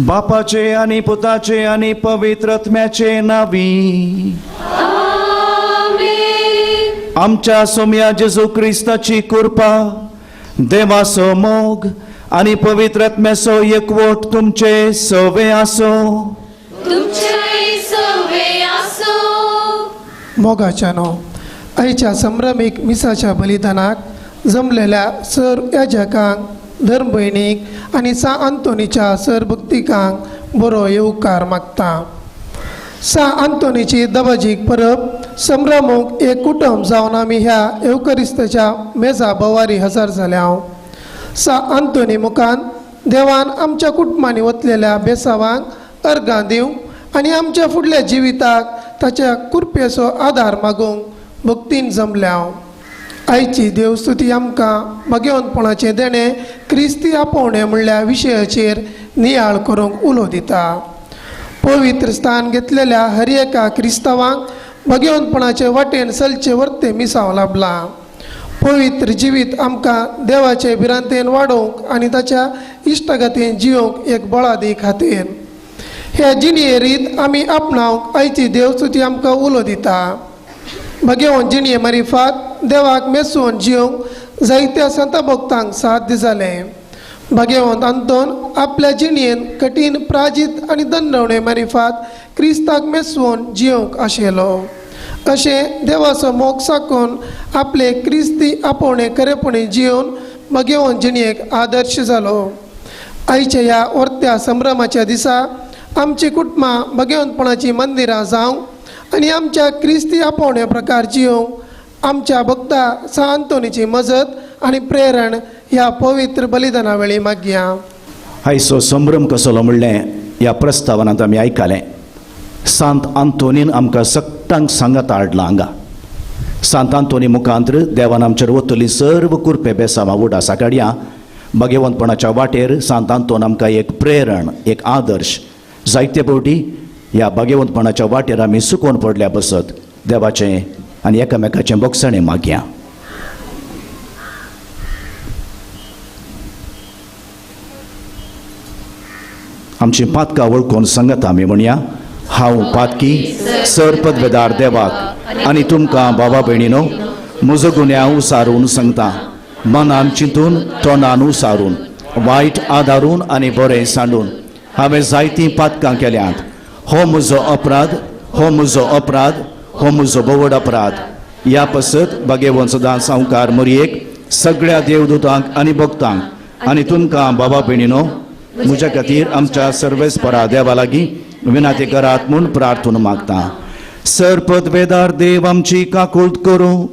बापाचे आनी पुताचे आनी पवित्र आत्म्याचे नावी। आमच्या सोम्या जेजू क्रिस्ताची कृपा, देवाचो मोग आनी पवित्र आत्म्याचो एकवट तुमचे सवे आसो। मोगाच्यानो, आयच्या संभ्रमीक मिसाच्या बलिदानाक जमलेल्या सर याजकांक, धर्म भयणीक आनी सा आंतोनीच्या सर भक्तिकांक बरो येवकार मागता। सा आंतोनीची दबाजीक परब संभ्रमूंक एक कुटुंब जावन आमी ह्या येवकरिस्ताच्या मेजा भोवारी हजर जाल्या। सा आंतोनी मुखान देवान आमच्या कुटुंबांनी वतलेल्या बेसावांक अर्गां दिवंक आनी आमच्या फुडल्या जिविताक ताच्या कृपेचो आदार मागूंक भक्तीन जमल्या। आयची देवस्तुती आमकां भगवंतपणाचें देणें क्रिस्ती आपोवणें म्हणल्या विशयाचेर नियाळ करूंक उलो दिता। पवित्र स्थान घेतलेल्या हर एका क्रिस्तावांक भगवंतपणाचे वाटेन चलचे वर्ते मिसांव लाभलां। पवित्र जिवीत आमकां देवाचे भिरांतेन वाडोवंक आनी ताच्या इश्टागतीन जियोवंक एक बळादी खातीर ह्या जिणये रीत आमी आपणावंक आयची देवस्तुती आमकां उलो दिता। भगवंत जिणये मारिफात देवाक मेसून जियोवंक जायत्या संत भक्तांक साध्य जालें। भगवंत आंतोन आपल्या जिणयेन कठीण प्राजीत आनी दंडवणे मारिफात क्रिस्ताक मेसून जियोवंक आशिल्लो। अशें देवाचो मोग साकून आपले क्रिस्ती आपोवणे खरेपणी जियोवन भगवंत जिणयेक आदर्श जालो। आयच्या ह्या वर्त्या संभ्रमाच्या दिसा आमची कुटुंबां भगवंतपणाची मंदिरां जावंक आनी आमच्या क्रिस्ती आपोवणे प्रकार जियोवंक आमच्या भक्ता सा आंतोनीची मजत आनी प्रेरण ह्या पवित्र बलिदाना वेळी मागया। आयचो संभ्रम कसलो म्हणलें ह्या प्रस्तावनांत आमी आयकलें। सांत आंतोनीन आमकां सगटांक सांगात हाडला हांगा। सांत आंतोनी मुखांत्र देवान आमचेर वतली सर्व कुरपे बेसांवां उडासा काडया। भगवंतपणाच्या वाटेर सांत आंतोन आमकां एक प्रेरण, एक आदर्श। जायते फावटी ह्या भगवंतपणाच्या वाटेर आमी सुकोवन पडल्या बसत देवाचें आनी एकामेकाचें बोगसणें मागया। आमची पातकां वळखून सांगता आमी म्हणया, हांव पातकी सर पदवेदार देवाक आनी तुमकां बाबा भयणीनो म्हजो गुन्यांव उसारून सांगता। मनान चिंतून, तोंडान उसारून, वायट आदारून आनी बरें सांडून हांवें जायतीं पातकां केल्यांत। हो म्हजो अपराध, हो म्हजो अपराध, हो म्हजो बोवड अपराध। ह्या पसत भगवंत सदां सावकार मोरयेक, सगळ्या देवदूतांक आनी भक्तांक आनी तुमकां बाबा भयणीनो म्हज्या खातीर आमच्या सर्वेस्परा देवा लागीं विनाती करात म्हूण प्रार्थना मागता। सर पदवेदार देव आमची काकूळट करूं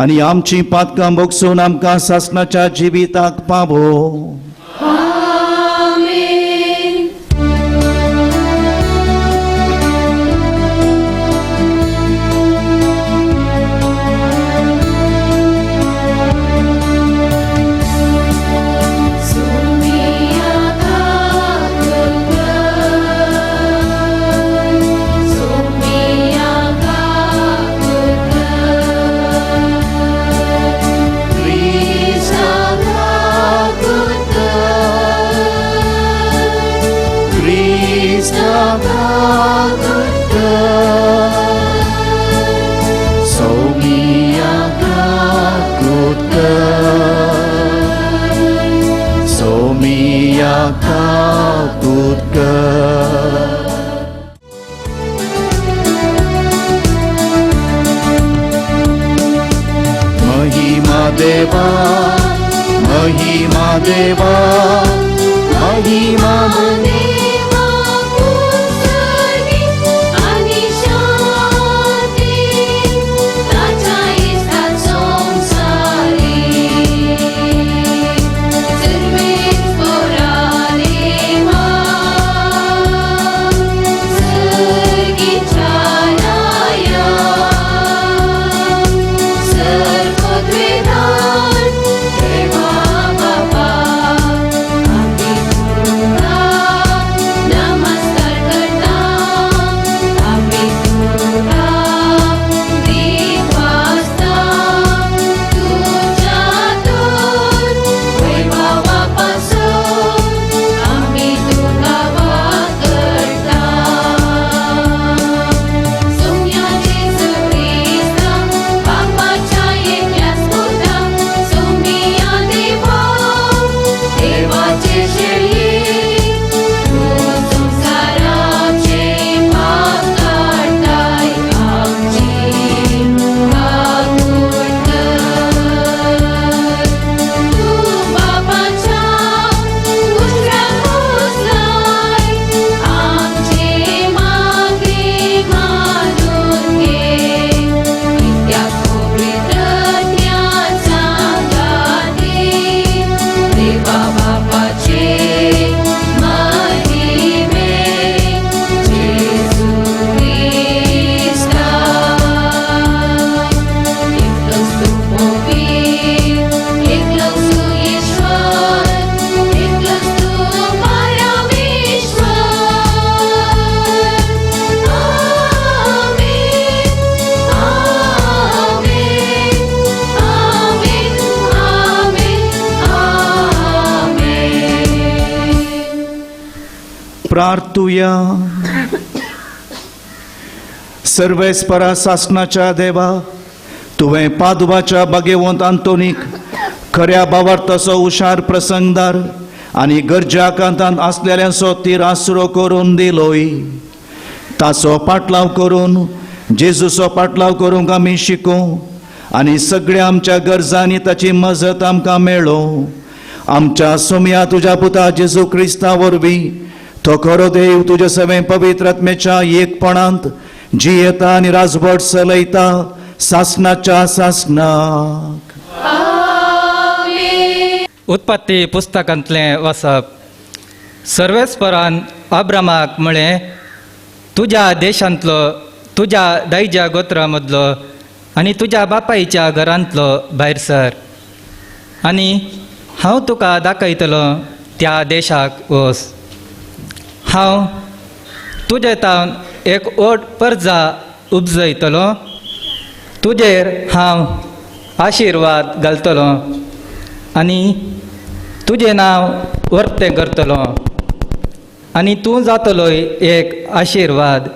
आनी आमची पातकां भोगसून आमकां सासणाच्या जिविताक पावो। महिमा देवा, महिमा देवा, महिमा देवा आनी शांती ताच्या इश्टात संवसारी सर्वेच पोरा देवा सर्गीच्या राया सर्वद्वेदान देवा बापा आमी तुका प्रार्थुया. सर्वेस्परा सासणाच्या देवा, तुवें पादवाच्या बागेवंत आंतोनीक खऱ्या भावार्थाचो हुशार प्रसंगदार आनी गरज्या कांतांत आसलेल्यांचो तीर आसरो करून दिलोय. ताचो पाटलाव करून जेजूचो पाटलाव करूंक आमी शिकूं आनी सगळ्या आमच्या गरजांनी ताची मजत आमकां मेळो. आमच्या सोम्या तुज्या पुता जेजू क्रिस्ता वरवीं तो खरो देव तुज्या सवें पवित्र आत्म्याच्या एकपणांत जियेता आनी राजवट चलयता सासणाच्या सासणाक. उत्पत्ती पुस्तकांतलें वाचप. सर्वेस्परान अब्रामाक म्हळें, तुज्या देशांतलो, तुज्या दायज्या गोत्रा मदलो आनी तुज्या बापायच्या घरांतलो भायर सर आनी हांव तुका दाखयतलो त्या देशाक वच. हांव तुजे तावन एक व्हड परजा उपजयतलो, तुजेर हांव आशिर्वाद घालतलो आनी तुजें नांव वर्तें करतलो आनी तूं जातलो एक आशिर्वाद.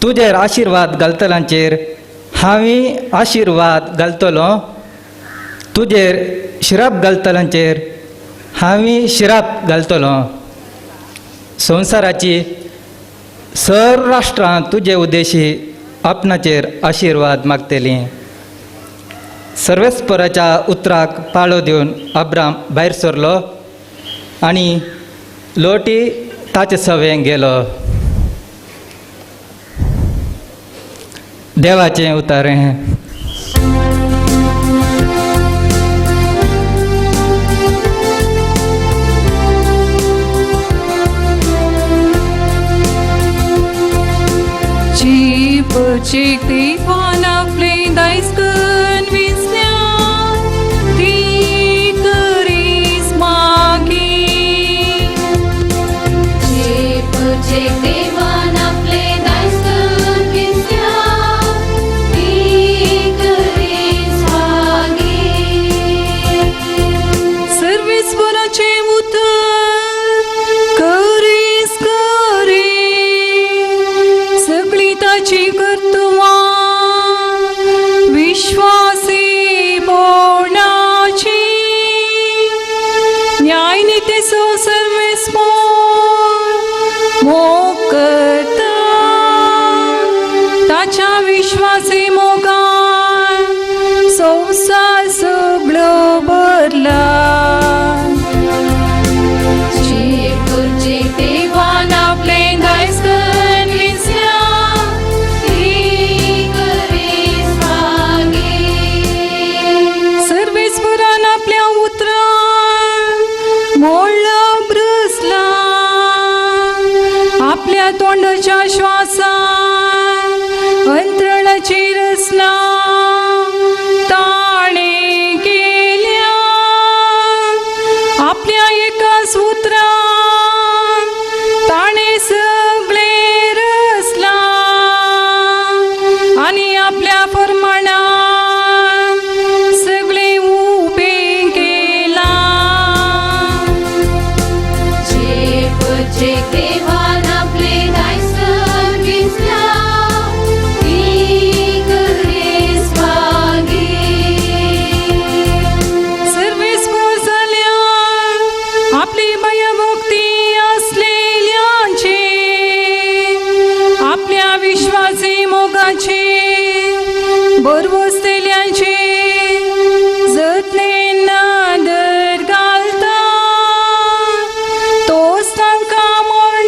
तुजेर आशिर्वाद घालतल्यांचेर हांवें आशिर्वाद घालतलो, तुजेर शिराप घालतल्यांचेर हांवें शिराप घालतलो. संवसाराची सर राष्ट्रां तुजे उद्देशी आपणाचेर आशिर्वाद मागतलीं. सर्वेस्पराच्या उतराक पाळो दिवन अब्राम भायर सरलो आनी लोटी ताचे सवें गेलो. देवाचें उतारें. देवान आपलें दायज कन्न विसल्या ती करीस मागीर. देवान आपलें दायज कन्न विसल्या ती करीस मागीर. सर्वेस्पराचें उतर करीस करी सगळी ताची कर्तुवां विश्वासी पोणाची न्यायनितीचो सर्वेस्पोर मोग करता ताच्या विश्वासी मोगान संवसार सगळो भरला. देवान आपलें दायज कन्न विसल्या ती करीस मागीर. सर्वेस्परान आपल्या उतरान मोडलो ब्रसला आपल्या तोंडाच्या श्वासान अंतराळाची रचना ताणें केल्या. आपल्या एकाच उतरान ताणें सगळें रचलां आनी आपल्या फरमाणान सगळें उबें केलां. देवान आपलें दायज कन्न विसल्या ती करीस मागीर. सर्वेस्पोर जाल्यार आपली भयभक्ती आसलेल्यांचे आपल्या विश्वासी मोगाचे बरवसलेल्यांचे जतनेन नदर घालता तोच तांकां मरणाक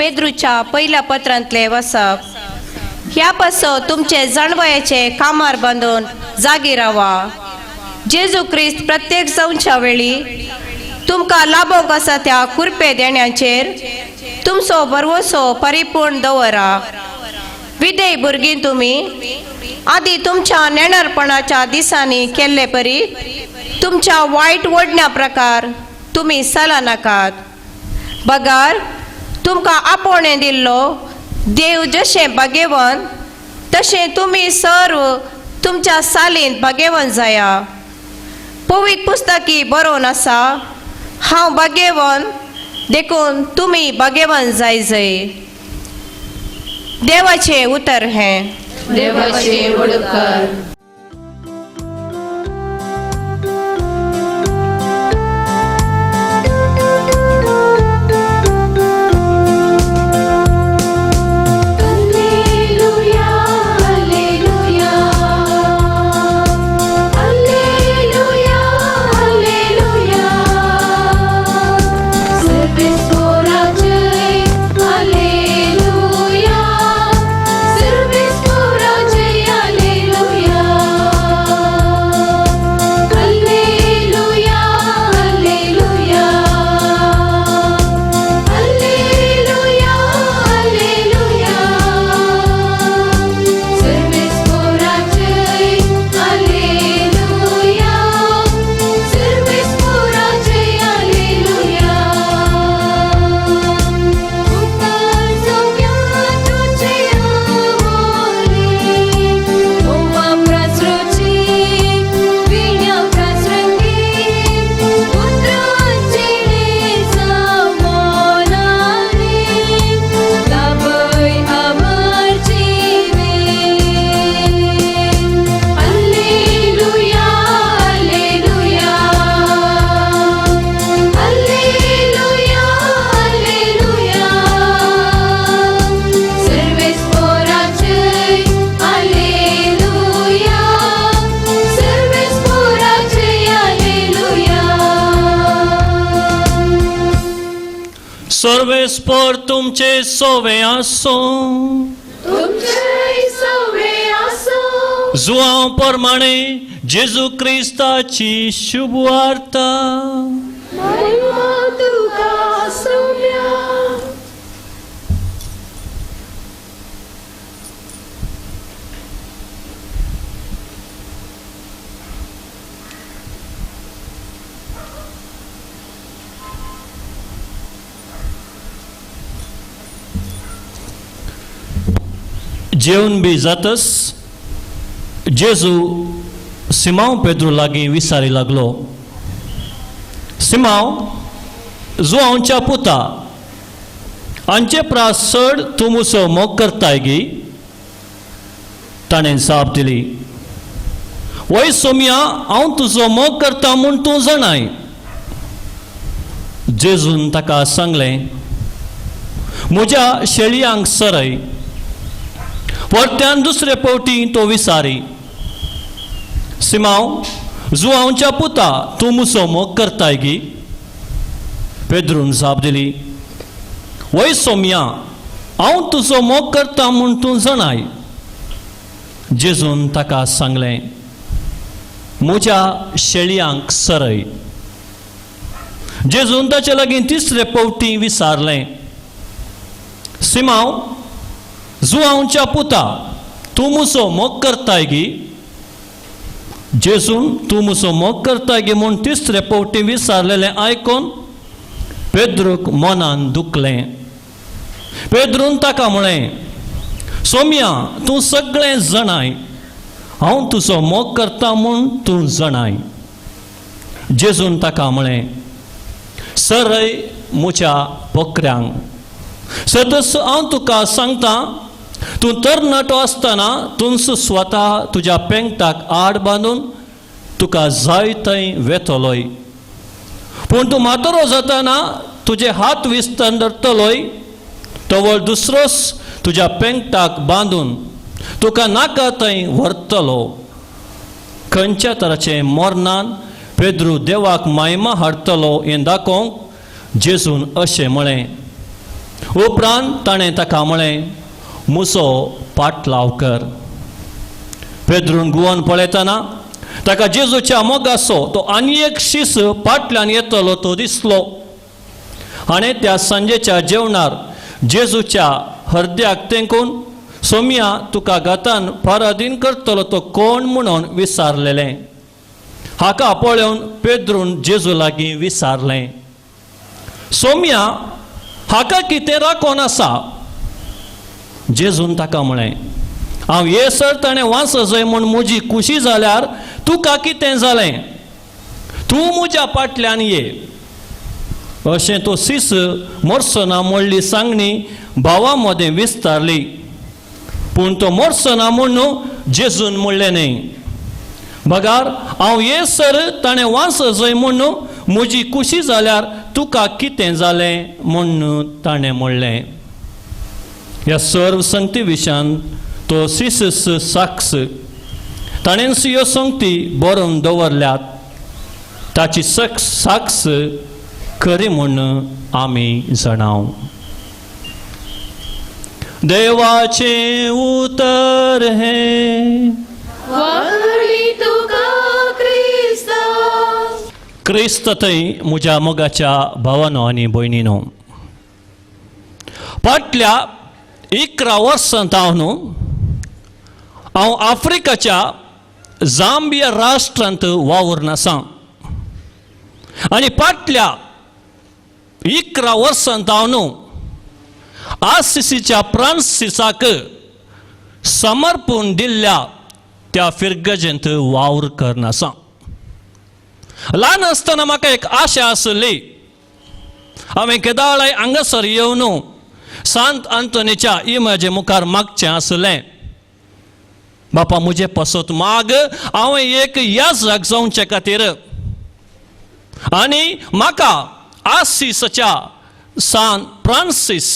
पेद्रूच्या पयल्या पत्रांतले वसप. ह्या पासत तुमचे जाणवयाचे कामार बांदून जागी रावा. जेजू क्रिस्त प्रत्येक जावच्या वेळी तुमकां लाभोंक आसा त्या कुरपे देण्याचेर तुमचो भरवसो परिपूर्ण दवरा. विदेय भुरगीं तुमी आदी तुमच्या नेणारपणाच्या दिसांनी केल्ले परी तुमच्या वायट ओडण्या प्रकार तुमी सला नाकात. बगार तुमकां आपोवणें दिल्लो देव जशें भाग्यवंत तशें तुमी सर्व तुमच्या सालींत भाग्यवंत जाया. पवित्र पुस्तकी बरोवन आसा, हांव भाग्यवंत देखून तुमी भाग्यवंत जाय जय. देवाचें उतर हें. देवाचे वडकार. Alleluia, alleluia, alleluia, alleluia. सर्वेस्पोराचे alleluia, सर्वेस्पोराचे alleluia, alleluia, alleluia, alleluia, alleluia. सर्वेस्पोराचे alleluia, सर्वेस्पोराचे alleluia. उतर सोम्या तुझे आवोले, ओवा प्रासरोची विण्या प्रासरंगी, उतराचे मोनाले, लाभय अमर जीवे. Alleluia, alleluia, alleluia, alleluia. सर्वेस्पोराचे alleluia, सर्वेस्पोराचे alleluia. सर्वेस्पर तुमचे सोवे आसूं. तुमचे सवे आसो. जुआंव प्रमाणे जेजू क्रिस्ताची शुभ वार्ता. महिमा तुका सोम्या. जेवन बी जातस जेजू सिमांव पेद्रू लागीं विसारी लागलो, सिमांव जुआंवच्या पुता, हांचे प्रास चड तूं मुसो मोग करताय गी? ताणें जाप दिली, वय सोमया, हांव तुजो मोग करता म्हूण तूं जाणाय. जेजून ताका सांगलें, म्हज्या शेळयांक सरय. परत्यान दुसरे पावटी तो विसारी, सिमांव जुआंवच्या पुता, तूं मुसो मोग करताय गी? पेद्रून जाप दिली, वय सोमया, हांव तुजो मोग करता म्हूण तूं जाणाय. जेजून ताका सांगलें, म्हज्या शेळयांक सरय. जेजून ताचे लागीं तिसरे पावटी विसारलें, सिमांव जुआंवच्या पुता, तूं मुसो मोग करताय गी? जेजून तूं मुसो मोग करताय गी म्हूण तिसरे पावटी विसारलेलें आयकून पेद्रूक मनान दुखलें. पेद्रून ताका म्हळें, सोमया, तूं सगळें जाणाय, हांव तुजो मोग करता म्हूण तूं जाणाय. जेजून ताका म्हळें, सरय म्हज्या बोकऱ्यांक. सदस हांव तुका सांगता, तूं तरणाटो आसतना तूंच स्वता तुज्या पेंगटाक आड बांदून तुका जाय थंय वेतलोय, पूण तूं म्हातारो जातना तुजे हात विस्तान धरतलोय, तवळ दुसरोच तुज्या पेंगटाक बांदून तुका नाका थंय व्हरतलो. खंयच्या तराचें मरणान पेद्रू देवाक मायमा हाडटलो हें दाखोवंक जेजून अशें म्हळें. उपरांत ताणें ताका म्हळें, मुसो पाटलाव कर. पेद्रून गुवन पळयतना ताका जेजूच्या मोगाचो तो आनी एक शीस पाटल्यान येतलो तो दिसलो. आनी त्या सांजेच्या जेवणार जेजूच्या हरद्याक तेंकून सोमया तुका घातान पराधीन करतलो तो कोण म्हणून विचारलेलें. हाका पळोवन पेद्रून जेजू लागीं विचारलें, सोमया हाका कितें राखोन आसा? जेजून ताका म्हळें, हांव येसर ताणें वाचजय म्हूण म्हजी खुशी जाल्यार तुका कितें जालें? तूं म्हज्या फाटल्यान ये. अशें तो सीस मरसना म्हणली सांगणी भावा मदें विस्तारली. पूण तो मरसना म्हूण जेजून म्हणलें न्हय, बगार हांव येसर ताणें वाचजय म्हूण म्हजी खुशी जाल्यार तुका कितें जालें म्हूण ताणें म्हणलें. ह्या सर्व संगती विशयान तो सीस साक्ष ताणेंच ह्यो संगती बरोवन दवरल्यात. ताची साक्ष खरी म्हूण आमी जाणाव. देवाचें उतर हें वाकडी तुका क्रिस्ता. क्रिस्त थंय म्हज्या मोगाच्या भावानो आनी भयणीनो, फाटल्या 11 वर्सां हांव हांव आफ्रिकाच्या जांबिया राष्ट्रांत वावुरून आसा आनी फाटल्या 11 वर्सां हांव आसिसीच्या फ्रांसिसाक समर्पून दिल्ल्या त्या फिरगजेंत वावर करून आसा. ल्हान आसतना म्हाका एक आशा आसली, हांवें केदाळाय हांगासर येवन सांत आंतोनीच्या इमाजे मुखार मागचें आसलें, बापा म्हजे पसत माग, हांवें एक याजक जावचे खातीर आनी म्हाका आसिसाच्या सान फ्रांसीस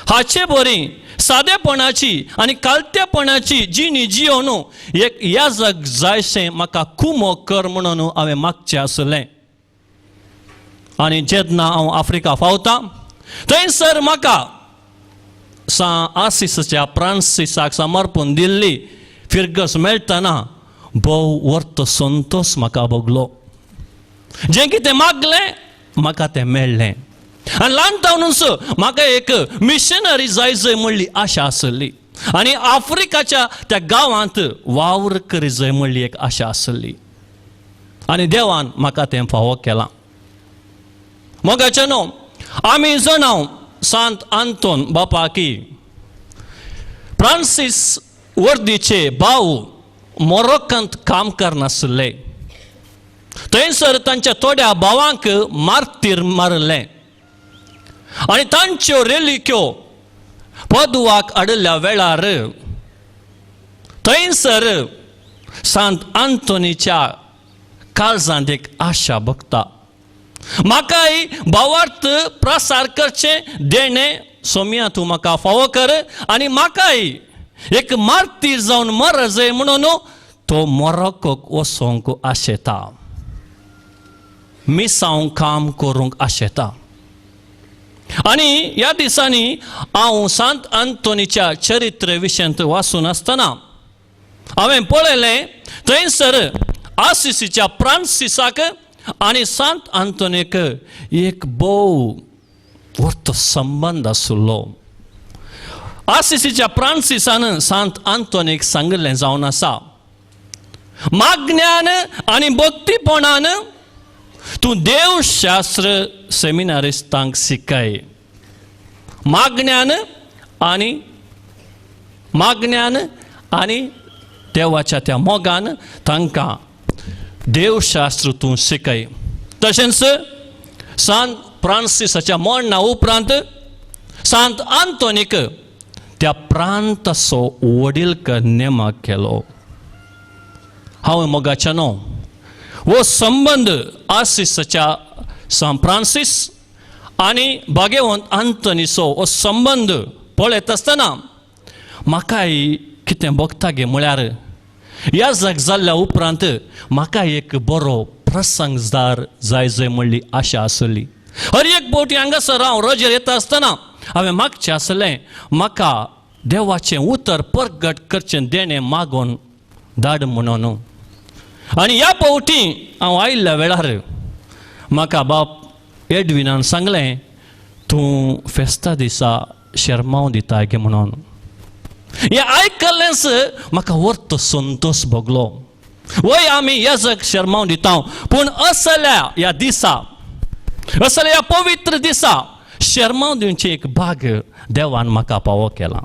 हाचे बरी सादेपणाची आनी कालतेपणाची जिणी जियोन एक याजक जायशें म्हाका कुमो कर म्हणून हांवें मागचें आसलें. आनी जेन्ना हांव आफ्रिका फावता थंयसर म्हाका सा आसिसाच्या फ्रांसिसाक समर्पून दिल्ली फिरगस मेळटना भोव वर्त संतोश म्हाका भोगलो. जें कितें मागलें म्हाका तें मेळ्ळें. आनी ल्हान तावनूच म्हाका एक मिशनरी जाय जय म्हणली आशा आसली आनी आफ्रिकाच्या त्या गांवांत वावर करी जय म्हणली एक आशा आसली आनी देवान म्हाका तें फावो केलां. मोगाचें न्हू आमी जाणाव सांत आंतोन बापा की फ्रांसीस वर्दीचे भाव मोरोकांत काम करनासले, थंयसर तांच्या थोड्या भावांक मार्तीर मारलें आनी तांच्यो रेलिक्यो पदवाक हाडिल्ल्या वेळार थंयसर सांत आंतोनीच्या काळजांत एक आशा भोगता, म्हाकाय भावार्थ प्रसार करचें देणें सोमया तूं म्हाका फावो कर आनी म्हाकाय एक मार्तीर जावन मरजय म्हणून तो मोरोकोक वचोंक आशेता, मिसांव काम करूंक आशेता. आनी ह्या दिसांनी हांव सांत आंतोनीच्या चरित्र विशयांत वाचून आसतना हांवें पळयलें थंयसर आसिसीच्या फ्रांसिसाक आनी सांत आंतोनीक एक भोव वर्त संबंद आशिल्लो. आसिसीच्या फ्रांसिसान सांत आंतोनीक सांगिल्लें जावन आसा, मागण्यान आनी भक्तीपणान तूं देवशास्त्र सेमिनारिस्तांक शिकय. मागण्यान आनी देवाच्या त्या मोगान तांकां देवशास्त्र तूं शिकय. तशेंच सांत फ्रांसिसाच्या मरणा उपरांत सांत आंतोनीक त्या प्रांताचो वडील नेमक केलो. हांव मोगाच्या न्हू हो संबंद आसिसाच्या सांत फ्रांसीस आनी भाग्यवंत आंतोनीचो हो संबंद पळयत आसतना म्हाकाय कितें भोगता गे म्हळ्यार ह्या जग जाल्ल्या उपरांत म्हाका एक बरो प्रसंगदार जाय जय म्हणली आशा आसली. हर एक बोटी हांगासर हांव रजेर येता आसतना हांवें मागचें आसलें म्हाका देवाचें उतर परगट करचें देणें मागून धाड म्हणून. आनी ह्या फावटी हांव आयिल्ल्या वेळार म्हाका बाप एडविनान सांगलें तूं फेस्ता दिसा शेरमांव दिता गे म्हणून. हें आयकल्लेंच म्हाका वर्त संतोश भोगलो. वय आमी येजक शेरमांव दिता पूण असल्या ह्या दिसा, असल्या ह्या पवित्र दिसा शेरमांव दिवचें एक भाग देवान म्हाका पावो केला.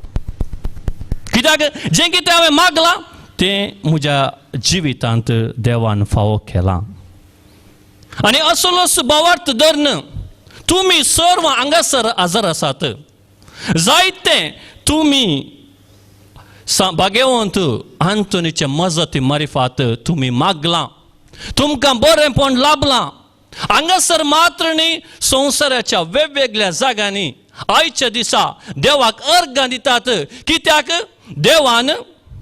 कित्याक जें कितें हांवें मागलां तें म्हज्या जिवितांत देवान फावो केलां. आनी असलोच भावार्थ धरून तुमी सर्व हांगासर हजर आसात, जायते तुमी भागेवंत आंतोनीचे मजती मारिफात तुमी मागलां, तुमकां बरेंपण लाभलां. हांगासर मात्र न्ही, संवसाराच्या वेगवेगळ्या जाग्यांनी आयच्या दिसा देवाक अर्गां दितात. कित्याक देवान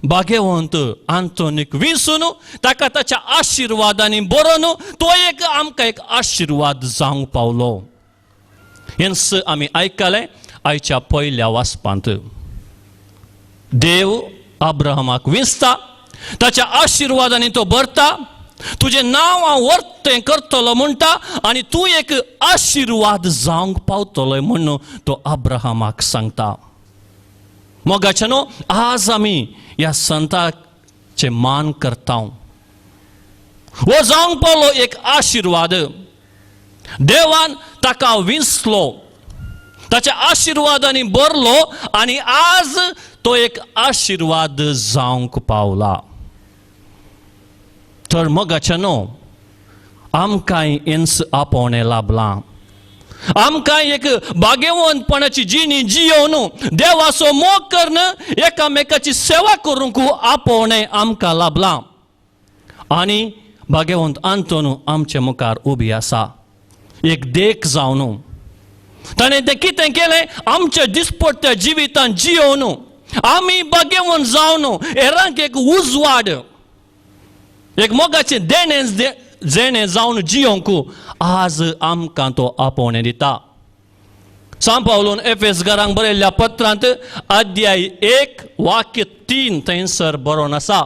भागेवंत आंतोनीक विसून ताका ताच्या आशिर्वादांनी बरोवन तो एक आमकां एक आशिर्वाद जावंक पावलो. हेंच आमी आयकलें आयच्या पयल्या वाचपांत. देव अब्राहमाक विंचता, ताच्या आशिर्वादांनी तो भरता, तुजें नांव हांव वर्तें करतलो म्हणटा आनी तूं एक आशिर्वाद जावंक पावतलो म्हणून तो अब्राहमाक सांगता. मोगाचे न्हू, आज आमी ह्या संताचे मान करता. हो जावंक पावलो एक आशिर्वाद. देवान ताका विंचलो, ताच्या आशिर्वादांनी भरलो आनी आज तो एक आशिर्वाद जावंक पावला. तर मोगाचे न्हू, आमकां हेंच आपोवणें लाभलां, आमकां एक भाग्यवंतपणाची जिणी जियोवन देवाचो मोग करून एकामेकाची सेवा करूंक आपोवणें आमकां लाभलां. आनी भाग्यवंत आंतोन आमचे मुखार उबी आसा एक देख जावन. ताणें तें कितें केलें आमच्या दिसपट्ट्या जिवितांत जियोवन आमी भाग्यवंत जावन हेरांक एक उजवाड, एक मोगाचें देणें जेणें जावन जियोंक आज आमकां तो आपोवणें दिता. सांव पावलून एफेस घरांक बरयल्ल्या पत्रांत अध्याय 1 वाक्य 3 थंयसर बरोवन आसा,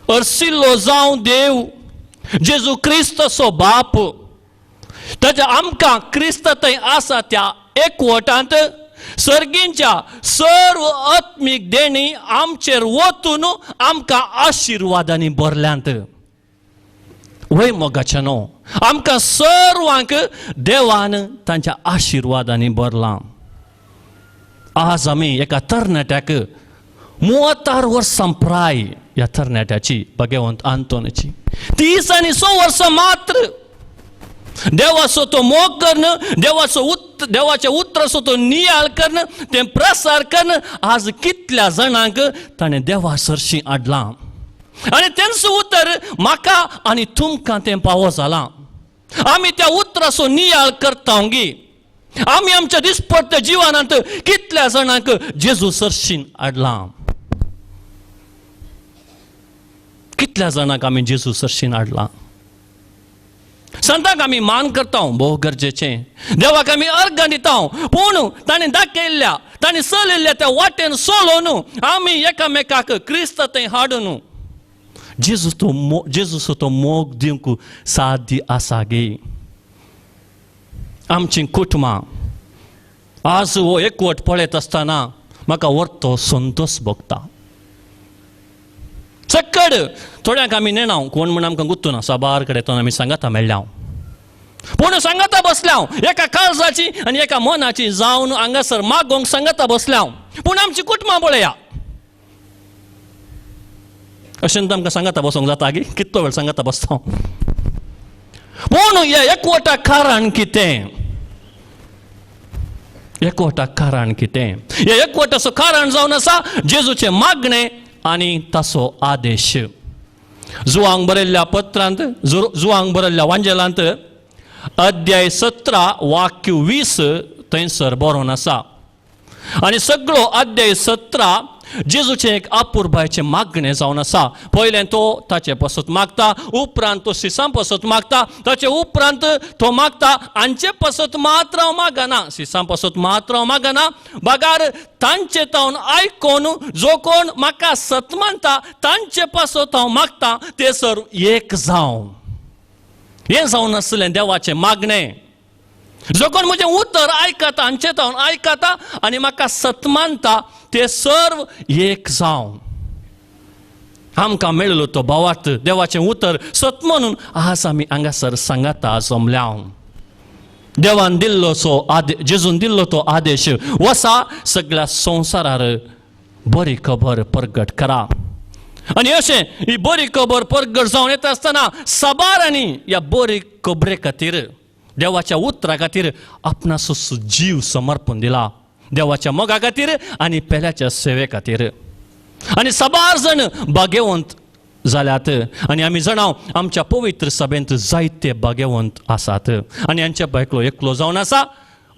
अर्सिल्लो जावं देव जेजू क्रिस्ताचो बाप, ताच्या आमकां क्रिस्त थंय आसा त्या एकवटांत सर्गींच्या सर्व आत्मीक देणी आमचेर वतून आमकां आशिर्वादांनी भरल्यांत. वय मोगाचे न्हू, आमकां सर्वांक देवान तांच्या आशिर्वादांनी भरलां. आज आमी एका तरणाट्याक 36 वर्सां प्राय ह्या तरणाट्याची भाग्यवंत आंतोनाची 30 आनी 100 वर्सां मात्र देवाचो तो मोग करून, देवाचो देवाच्या उतराचो तो नियाळ करून, तें प्रसार करून आज कितल्या जाणांक ताणें देवा सरशीं हाडलां. आनी तेंच उतर म्हाका आनी तुमकां तें पावो जालां. आमी त्या उतराचो नियाळ करता गी, आमी आमच्या दिसपट्ट्या जिवनांत कितल्या जाणांक जेजू सरशीन हाडलां, कितल्या जाणांक आमी जेजू सरशीन हाडलां. संतांक आमी मान करता, भोव गरजेचें, देवाक आमी अर्गां दिता, पूण ताणें दाखयल्ल्या, ताणें चलयल्ल्या त्या वाटेन सोलोवन आमी एकामेकाक क्रिस्त थंय हाडून जेजूचो तो मोग दिवंक साध्य आसा गे. आमचीं कुटुंबां आज हो एकवट पळयत आसतना म्हाका वर्तो संतोश भोगता. चक्कड थोड्यांक आमी नेणा कोण म्हण आमकां गुत्तू ना, साबार कडेन तो आमी सांगाता मेळ्ळ्या, पूण सांगाता बसल्या एका काळजाची आनी एका मनाची जावन हांगासर मागोवंक सांगाता बसल्या, पूण आमची कुटुंबां पळया अशें आमकां सांगाता बसोंक जाता गी, कितलो वेळ सांगाता बसता. पूण ह्या एकवटा कारण कितें, एकवटा कारण कितें, ह्या एकवटाचो कारण जावन आसा जेजूचें मागणें आनी ताचो आदेश. जुवांक बरयल्ल्या पत्रांत, जुवांक बरयल्ल्या वांजेलांत अध्याय 17 वाक्य 20 थंयसर बरोवन आसा. आनी सगळो अध्याय 17 जेजूचें एक अपुरबायचें मागणें जावन आसा. पयलें तो ताचे पासत मागता, उपरांत तो सिसां पासत मागता, ताचे उपरांत तो मागता हांचे पासत मात्र हांव मागना, सिसां पासत मात्र हांव मागना, बगार तांचे तावन आयकोन जो कोण म्हाका सत मानता तांचे पासत हांव मागता ते सर एक जावं. हें जावन आसलें देवाचें मागणें. जो कोण म्हजें उतर आयकता हांचे तावन आयकता आनी म्हाका सत मानता ते सर्व एक जावं. आमकां मेळ्ळो तो भावार्थ देवाचें उतर सत म्हणून आज आमी हांगासर सांगाता जमल्या. देवान दिल्लो सो आदे जेजून दिल्लो तो आदेश वसा सगळ्या संवसारार बरी खबर परगट करा. आनी अशें ही बरी खबर परगट जावन येता आसतना साबारांनी ह्या बरी खबरे खातीर देवाच्या उतरा खातीर आपणाचो जीव समर्पण दिला, देवाच्या मोगा खातीर आनी पेल्याच्या सेवे खातीर. आनी साबार जाण भाग्यवंत जाल्यात आनी आमी जाणां आमच्या पवित्र सभेंत जायते भाग्यवंत आसात. आनी हांच्या बायकलो एकलो जावन आसा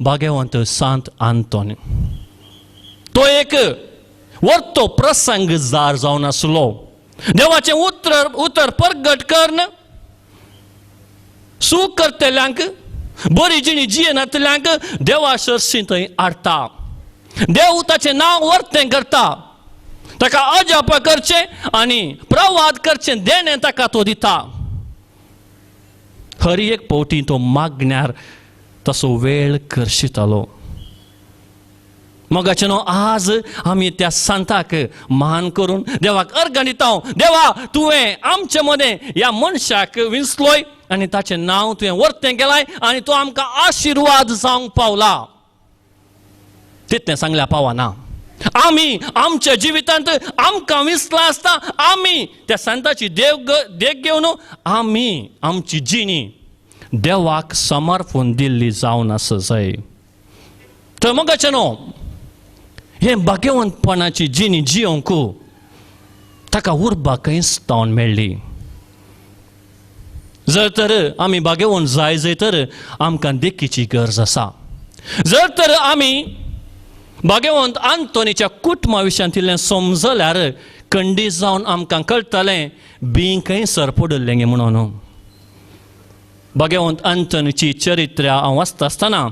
भाग्यवंत सांत आंतोनी. तो एक वर्तो प्रसंग जार जावन आसलो. देवाचें उतर उतर परगट करून सूख करतल्यांक बरी जिणी जियेनातल्यांक देवा सरशी थंय हाडटा. देव ताचें नांव वर्तें करता, ताका अजाप करचें आनी प्रवाद करचें देणें ताका तो दिता. हर एक फावटी तो मागण्यार तसो वेळ करशितालो. मोगाचें न्हू आज आमी त्या सांताक मान करून देवाक अर्गां दिता. देवा तुवें आमचे मदें ह्या मनशाक विंचलोय आनी ताचें नांव तुवें वर्तें केलाय आनी तो आमकां आशिर्वाद जावंक पावला. तितलें सांगल्या पावना. आमी आमच्या जिवितांत आमकां विसलां आसता आमी त्या सांताची देख घेवन आमी आमची जिणी देवाक समर्पण दिल्ली जावन आसा जाय. तर मोगाचें न्हू हें भाग्यवंतपणाची जिणी जियोंक ताका उर्बा खंयच तावन मेळ्ळी. जर तर आमी भाग्यवंत जाय जय तर आमकां देखीची गरज आसा. जर तर आमी भाग्यवंत आंतोनीच्या कुटुंबा विशयांत इल्लें समजल्यार खंडीत जावन आमकां कळटलें बीं खंय सर पडिल्लें गे म्हणून. भाग्यवंत आंतोनीची चरित्र हांव वाचता आसतना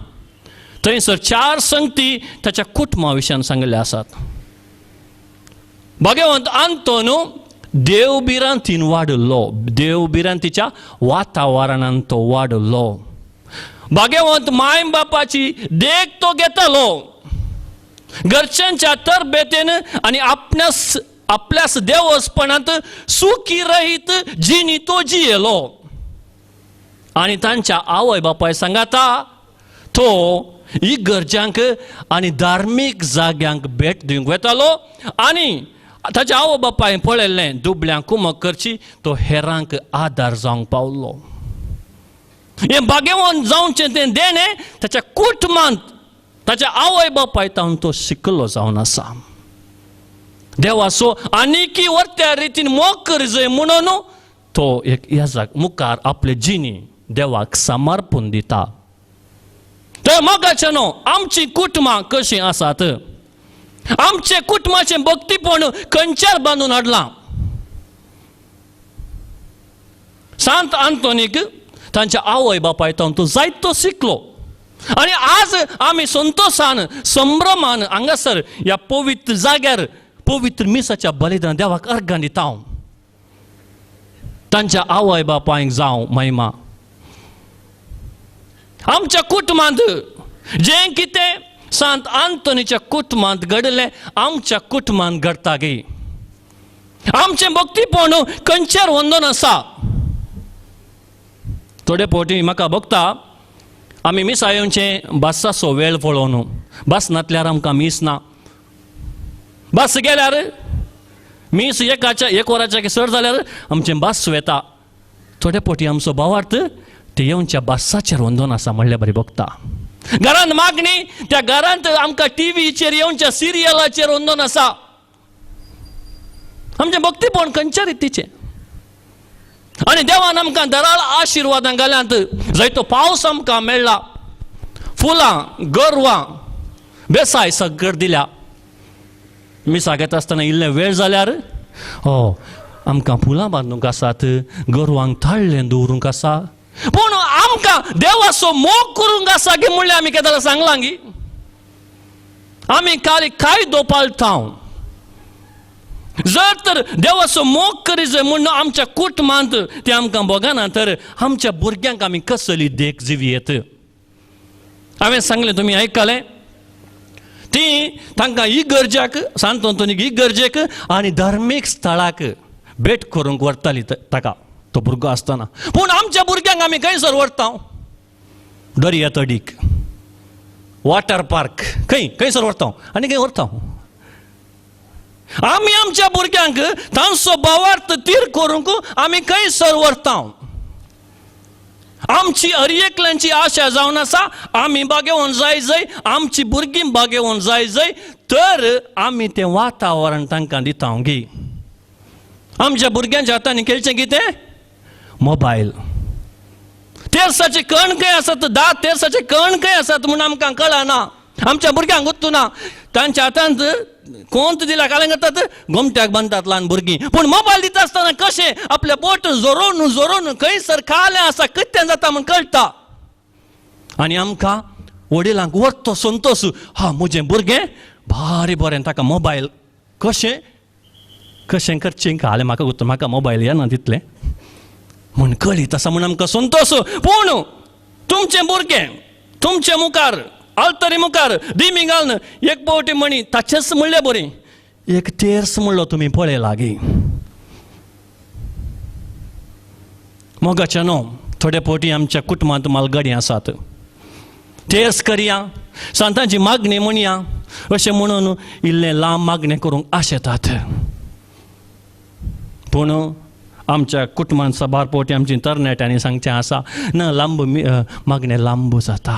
थंयसर चार संगती ताच्या कुटुंबा विशयान सांगिल्ले आसात. भाग्यवंत आंतोन देवभिरांतीन वाडिल्लो, देवभिरांतीच्या वातावरणान तो वाडिल्लो. भाग्यवंत माय बापाची देख तो घेतालो. घरच्यांच्या तरबेतेन आनी आपल्यास देवस्पणांत सुखी रहीत जिणी तो जियेलो. आनी तांच्या आवय बापाय सांगाता तो इगर्जांक आनी धार्मीक जाग्यांक भेट दिवंक वेतालो आनी ताच्या आवय बापायन पळयल्लें दुबल्यांक कुमक करची तो हेरांक आदार जावंक पावलो. हें भाग्यवंत जावचें तें देणें ताच्या कुटुंबांत ताच्या आवय बापाय तावन तो शिकलो जावन आसा. देवाचो आनीकी वर्त्या रितीन मोग कर जय म्हणून तो एक ह्या मुखार आपले जिणी देवाक समर्पण दिता. तर मोगाचें न्हू आमचीं कुटुंबां कशीं आसात, आमचें कुटुंबाचें भक्तीपण खंयच्यार बांदून हाडलां. सांत आंतोनीक तांच्या आवय बापाय तावन तो जायतो शिकलो आनी आज आमी संतोशान संभ्रमान हांगासर ह्या पवित्र जाग्यार पवित्र मिसाच्या बलिदान देवाक अर्गां दिता. तांच्या आवय बापायक जावं महिमा. आमच्या कुटुंबांत जें कितें सांत आंतोनीच्या कुटुंबांत घडिल्लें आमच्या कुटुंबांत घडटा गे. आमचें भक्तीपण खंयचेर वंदन आसा. थोडे फावटी म्हाका भोगता आमी मिसा येवचें बसाचो वेळ पळोवन बस नातल्यार आमकां मीस ना, बस गेल्यार मीस एकाच्या एक वराच्या चड जाल्यार आमचें बस वेता. थोडे फावटी आमचो भावार्थ ते येवच्या बसाचेर वंदन आसा म्हणल्यार बरी भोगता. घरांत मागणी त्या घरांत आमकां टिवीचेर येवच्या सिरियलाचेर वंदन आसा. आमचें भक्तीपण खंयच्या रितीचें. आनी देवान आमकां दराळ आशिर्वादां घाल्यांत. जायतो पावस आमकां मेळ्ळा, फुलां गोरवां बेसाय सगळं दिल्या. मिसाक येता आसतना इल्लें वेळ जाल्यार हो आमकां फुलां बांदूंक आसात, गोरवांक ताळ्ळें दवरूंक आसा, पूण आमकां देवाचो मोग करूंक आसा की म्हणलें आमी केदां सांगलां गी? आमी काल कायदो पाळटा. जर तर देवाचो मोग करी जाय म्हूण आमच्या कुटुंबांत तें आमकां भोगना तर आमच्या भुरग्यांक आमी कसली देख जिवयेत? हांवें सांगलें, तुमी आयकलें, ती तांकां इगर्जाक, सांत अंतोनीक इगर्जेक आनी धार्मीक स्थळाक भेट करूंक व्हरताली ताका तो भुरगो आसतना. पूण आमच्या भुरग्यांक आमी खंयसर व्हरता? दर्या तडीक, वॉटर पार्क, खंय खंयसर व्हरता आनी खंय व्हरता? आमी आमच्या भुरग्यांक तांचो भावार्थ तीर करूंक आमी खंयसर व्हरता? आमची अरयेकल्यांची आशा जावन आसा आमी बागेवन जाय जाय, आमची भुरगीं बागेवन जाय जाय, तर आमी तें वातावरण तांकां दिता गी. आमच्या भुरग्यांच्या हातांनी खेळचें कितें? मोबायल. तेरसाचे कण खंय आसात, 10 तेरसाचे कण खंय आसात म्हूण आमकां कळना. आमच्या भुरग्यांक गुत्तू ना. तांच्या हातांत कोंत दिल्या कालें करतात, गोमट्याक बांदतात ल्हान भुरगीं. पूण मोबायल दिता आसतना कशें आपल्या बोट जोरोन जोरोन खंयसर खालें आसा कितें जाता म्हूण कळटा. आनी आमकां वडिलांक व्हरतो संतोश, हा म्हजें भुरगें भारी बरें, ताका मोबायल कशें कशें करचें कालें म्हाका गुत्तो, म्हाका मोबायल येना तितलें म्हूण कळीत आसा म्हूण आमकां संतोश. पूण तुमचें भुरगें तुमचे मुखार आल्तरी मुखार दिमी घालून एक पावटी म्हणी ताचेच म्हणलें बरी एक तेर्स म्हणलो तुमी पळय लागीं. मोगाच्या न्हू थोडे पावटी आमच्या कुटुंबांत मालगाडी आसात, तेर्स करया, सांतांची मागणी म्हणया अशें म्हणून इल्लें लांब मागणें करूंक आशेतात. पूण आमच्या कुटुंबांत साबार पावटी आमची तरणाट्यांनी सांगचें आसा ना, लांब मागणें लांब जाता.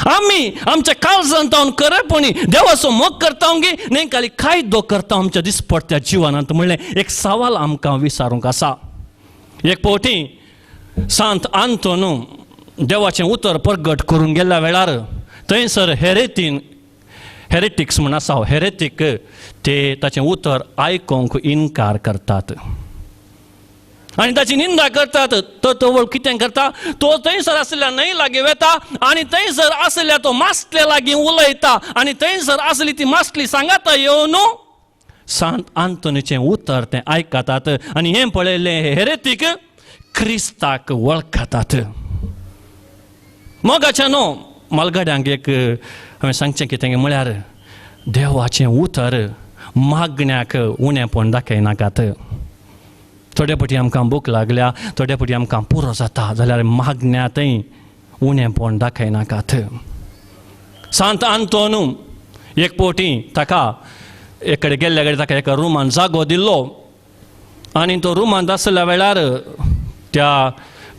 आमी आमच्या काळजांत तावन खरेपणी देवाचो मोग करता गी न्ही खाली कायदो करता आमच्या दिसपडट्या जिवनांत म्हणलें एक सवाल आमकां विचारूंक आसा. एक पावटी सांत आंतोन देवाचें उतर प्रगट करूंक गेल्ल्या वेळार थंयसर हेरेटिक्स म्हण आसा, हेरेटीक ते ताचें उतर आयकोंक इनकार करतात आनी ताची निंदा करतात. तो तवळ कितें करता, तो थंयसर आशिल्ल्या न्हंय लागीं वेता आनी थंयसर आशिल्ल्या तो मासले लागीं उलयता आनी थंयसर आसली ती मासली सांगाता येवन सांत आंतोनीचें उतर तें आयकतात आनी हें पळयलें हेरेटीक क्रिस्ताक वळखतात. मोगाच्या न्हू मालगाड्यांक एक हांवें सांगचें कितें म्हळ्यार देवाचें उतर मागण्याक उणेपण दाखयनाकात. थोडे फावटी आमकां भूक लागल्या, थोडे फावटी आमकां पुरो जाता जाल्यार मागण्यांतय उणेपण दाखयनाकात. सांत आंतोन एक फावटी ताका एक कडेन गेल्ल्या कडेन ताका एका रुमान जागो दिल्लो आनी तो रुमांत आसल्या वेळार त्या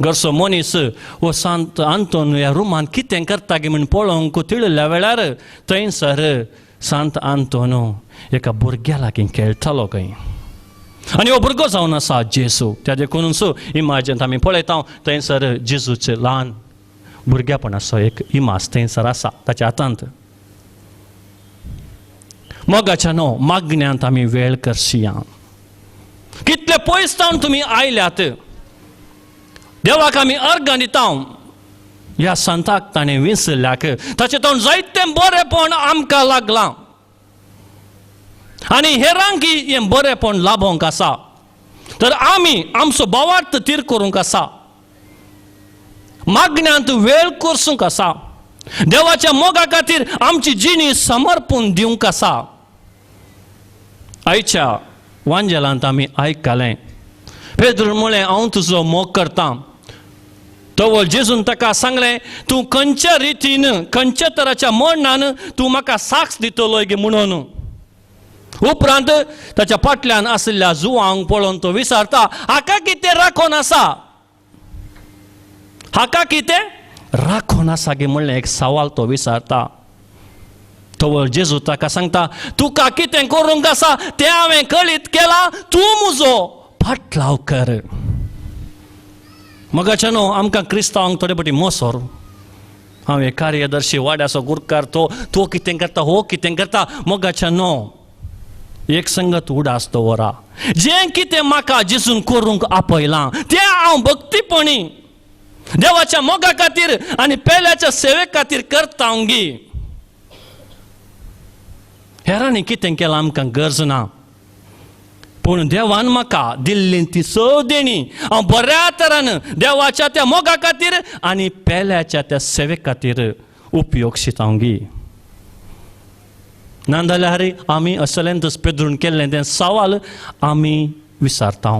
घरचो मनीस हो सांत आंतोन ह्या रुमांत कितें करता गी म्हूण पळोवंक तिळिल्ल्या वेळार थंयसर सांत आंतोन एका भुरग्या लागीं खेळटालो खंय आनी हो भुरगो जावन आसा जेजू. त्या देखूनच इमाजेंत आमी पळयता थंयसर जेजूचें ल्हान भुरग्यापणाचो एक इमाज थंयसर आसा ताच्या हातांत. मोगाच्या न्हू मागण्यांत आमी वेळ करशिया. कितले पयस जावन तुमी आयल्यात, देवाक आमी अर्गां दिता ह्या सांताक ताणें विसरल्याक ताचें तोंड जायतें बरेंपण आमकां लागलां आनी हेरांकी हें बरेंपण लाभोवंक आसा. तर आमी आमचो भावार्थ तीर करूंक आसा, मागण्यांत वेळ करसूंक आसा, देवाच्या मोगा खातीर आमची जिणी समर्पून दिवंक आसा. आयच्या वांजेलांत आमी आयकलें पेद्रून म्हळें हांव तुजो मोग करतां. तवळ जेजून ताका सांगलें तूं खंयच्या रितीन खंयच्या तराच्या मरणान तूं म्हाका साक्ष दितलो गे म्हणून. उपरांत ताच्या फाटल्यान आशिल्ल्या जुवांक पळोवन तो विचारता हाका कितें राखोन आसा, हाका कितें राखोन आसा गे म्हणलें एक सवाल तो विचारता. तवळ जेजू ताका सांगता तुका कितें करूंक आसा तें हांवें कळीत केलां, तूं म्हजो फाटलाव कर. मोगाच्या न्हू आमकां क्रिस्तांवांक थोडे फावटी मोसोर हांव एक कार्यदर्शी वाड्याचो गुरकार, तो तो कितें करता, हो कितें करता. मोगाच्या न्हू, एक संगत उडास दवरा, जें कितें म्हाका जेजून करूंक आपयलां तें हांव भक्तीपणी देवाच्या मोगा खातीर आनी पेल्याच्या सेवे खातीर करता हांव गी. हेरांनी कितें केलां आमकां गरज ना, पूण देवान म्हाका दिल्ली ती सव देणी हांव बऱ्या तरान देवाच्या त्या मोगा खातीर आनी पेल्याच्या त्या सेवे खातीर उपयोग शितांव गी. ना जाल्यार आमी असलेंतच पेद्रून केल्लें तें सवाल आमी विसारता.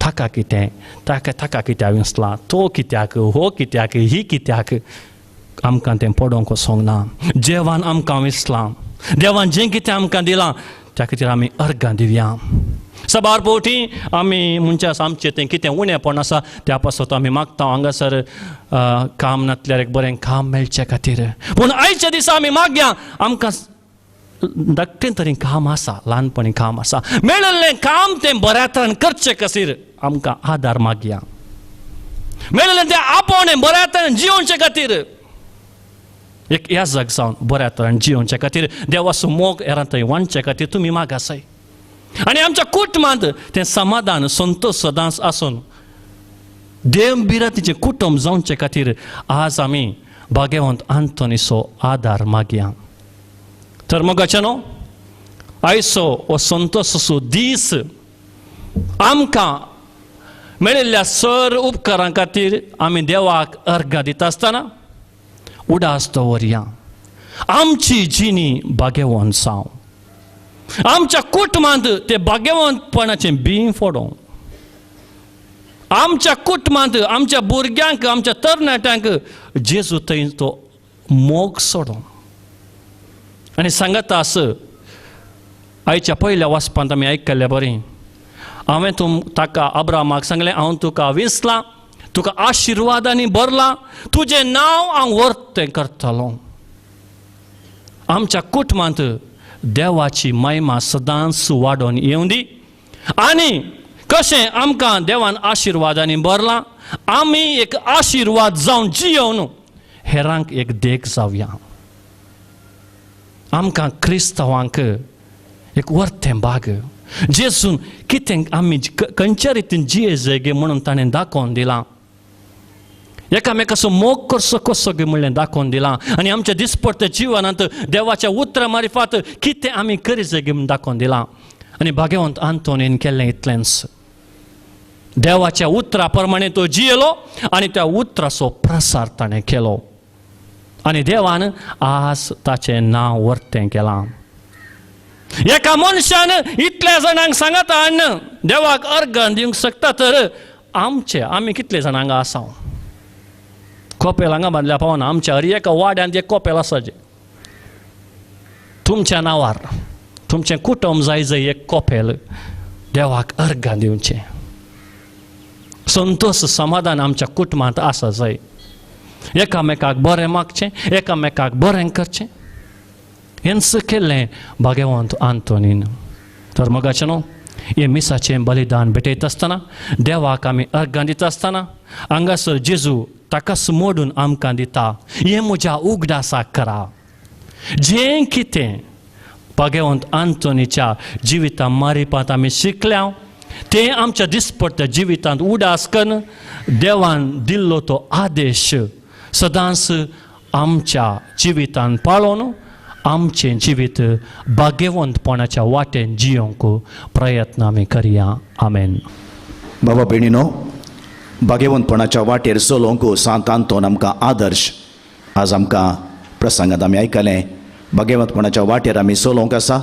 ताका कितें, ताका ताका कित्याक विसलां, तो कित्याक, हो कित्याक, ही कित्याक, आमकां तें पडोवंक वचोंक ना. देवान आमकां विसलां, देवान जें कितें आमकां दिलां त्या खातीर आमी अर्गां दिवया. सबार फावटी आमी मनशां आमचें तें कितें उणेपण आसा त्या पासत आमी मागता हांगासर काम नासल्यार एक बरें काम मेळचे खातीर. पूण आयच्या दिसा आमी मागया, आमकां धाकटें तरी काम आसा, ल्हानपणी काम आसा, मेळिल्लें काम तें बऱ्या तरान करचें खातीर आमकां आदार मागया. मेळिल्लें तें आपोवणें बऱ्या तरान जियोवचे खातीर, एक याजक जावन बऱ्या तरान जियोवचे खातीर, देवाचो मोग हेरां थंय वांटचे खातीर तुमी मागासाय. आनी आमच्या कुटुंबांत तें समाधान संतोश सदांच आसून देव बिरातीचें कुटुंब जावचे खातीर आज आमी भाग्यवंत आंतोनीचो आदार मागया. तर मोगाचे न्हू, आयचो हो संतोषाचो दीस आमकां मेळिल्ल्या सर उपकारां खातीर आमी देवाक अर्घां दिता आसतना उडास दवरया. आमची जिणी भाग्यवंत जावं, आमच्या कुटुंबांत ते भाग्यवंतपणाचें बीं फोडों, आमच्या कुटुंबांत आमच्या भुरग्यांक आमच्या तरणाट्यांक जेजू थंय तो मोग सोडों. आनी सांगता आस आयच्या पयल्या वाचपांत आमी आयकल्ले बरी, हांवें तुम ताका अब्रामाक सांगलें, हांव तुका विसलां, तुका आशिर्वादांनी भरलां, तुजें नांव हांव वर्तें करतलो. आमच्या कुटुंबांत देवाची महिमा सदांच वाडोवन येवं दी. आनी कशें आमकां देवान आशिर्वादांनी भरलां, आमी एक आशिर्वाद जावन जियोवन हेरांक एक देख जावया. आमकां क्रिस्तांवांक एक वर्तें भाग जेजून कितें आमी खंयच्या रितीन जिये गे म्हणून ताणें दाखोवन दिलां, एकामेकाचो मोग करचो कसो गे म्हणलें दाखोवन दिलां. आनी आमच्या दिसपट्ट्या जिवनांत देवाच्या उतरां मारिफात कितें आमी करी जाय गे म्हणून दाखोवन दिलां. आनी भाग्यवंत आंतोनीन केल्लें इतलेंच, देवाच्या उतरा प्रमाणे तो जियेलो आनी त्या उतराचो प्रसार ताणें केलो आनी देवान आज ताचें नांव वर्तें केलां. एका मनशान इतल्या जाणांक सांगता हाडून देवाक अर्गां दिवंक शकता, तर आमचे आमी कितले जाण हांगा आसा, कोपेल हांगा बांदल्या पावना, आमच्या हर एका वाड्यांत एक कोपेल आसा जें तुमच्या नांवार तुमचें कुटुंब जाय जाय एक कोपेल देवाक अर्गां दिवचें. संतोश समाधान आमच्या कुटुंबांत आसा जाय, एकामेकाक बरें मागचें, एकामेकाक बरें करचें, हेंच केल्लें भाग्यवंत आंतोनीन. तर मोगाचें न्हू, हें मिसाचें बलिदान भेटयता आसतना देवाक आमी अर्गां दिता आसतना हांगासर जेजू ताकाच मोडून आमकां दिता, हें म्हज्या उगडासाक करा. जें कितें भाग्यवंत आंतोनीच्या जिविता मारिपांत आमी शिकल्या तें आमच्या दिसपट्ट्या जिवितांत उडास करून देवान दिल्लो तो आदेश सदांच आमच्या जिवितांत पाळोवन आमचें जिवीत भाग्यवंतपणाच्या वाटेन जियोवंक प्रयत्न आमी करया. आमेन. बाबा भयणीनो, भाग्यवंतपणाच्या वाटेर चलोवंक सांत आंतोन आमकां आदर्श. आज आमकां प्रसंगांत आमी आयकलें, भाग्यवंतपणाच्या वाटेर आमी चलोवंक आसा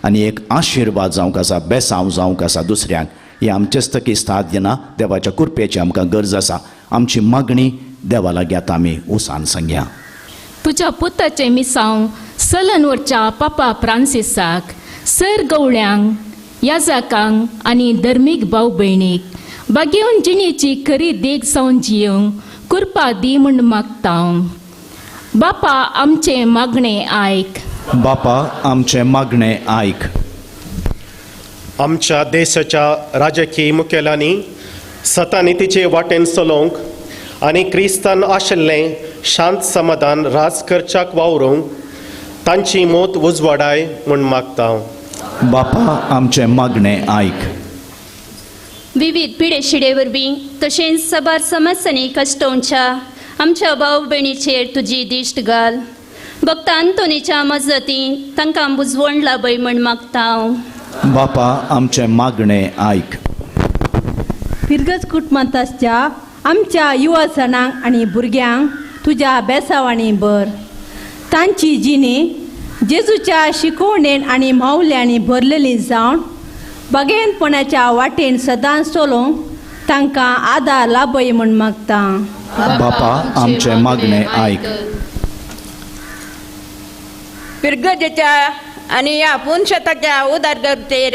आनी एक आशिर्वाद जावंक आसा, बेसांव जावंक आसा दुसऱ्यांक. हें आमचेच तकी साथ दिना, देवाच्या कृपेची आमकां गरज आसा. आमची मागणी देवा लागीं आतां आमी उसान सांगया. तुज्या पुताचें मिसांव सलन वरच्या पापा फ्रांसिसाक, सर गवळ्यांक, याजाकांक आनी धर्मीक भाव भयणीक बागेवन जिणेची खरी देख जावन जियोवंक कृपा दी म्हूण मागता. बापा आमचें मागणें आयक. बापा आमचें मागणें आयक. आमच्या देशाच्या राजकीय मुखेलांनी सतानितीचे वाटेन चलोवंक आनी क्रिस्तान आशिल्लें शांत समाधान राज करच्याक वावरूंक तांची मोत उजवाडाय म्हूण मागता. बापा आमचें मागणें आयक. विविध पिडेशिडे वरवीं तशेंच साबार समस्यांनी कश्टोवच्या आमच्या भाव भयणीचेर तुजी दिश्ट घाल. भक्त अंतोनीच्या मजतीन तांकां बुजवण लाभय म्हण मागता हांव. बापा आमचें मागणें आयक. फिरगज कुटुंबांत आसच्या आमच्या युवाजणांक आनी भुरग्यांक तुज्या बेसावांनी भर. तांची जिणी जेजूच्या शिकवणेन आनी मावल्यांनी भरलेली जावन बगेनपणाच्या वाटेन सदांच चलोवंक तांकां आदार लाभय म्हूण मागता. बापा आमचें मागणें आयक. पिरगजेच्या आनी ह्या पुनशताच्या उदरगतेर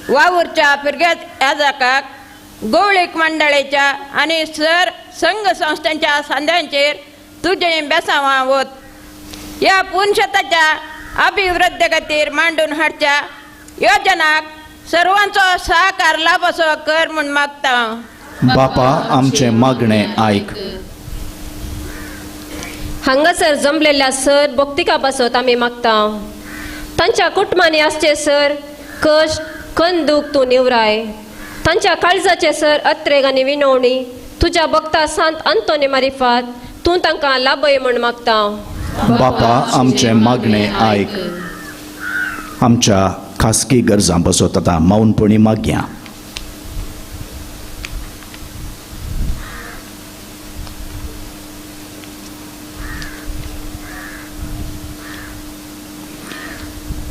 वावुरच्या पिरगज याजकाक गवळीक मंडळेच्या आनी सर संघ संस्थांच्या सांद्यांचेर तुजें बेसांवां वत. ह्या पुनशताच्या अभिवृद्धी खातीर मांडून हाडच्या योजनाक सर्वांचो सहकार लाभसो कर म्हूण मागता. बापा आमचें मागणें आयक. हांगासर जमलेल्या सर भक्तिका पासत आमी मागता. तांच्या कुटुंबांनी आसचे सर कश्ट कंदूक तूं निवराय. तांच्या काळजाचे सर अत्रेग आनी विनवणी तुज्या भक्ता सांत अंतोनी मारिफात तूं तांकां लाभय म्हूण मागता. बापा आमचें मागणें आयक. आमच्या खासगी गरजां बसत आतां मौनपणी मागया.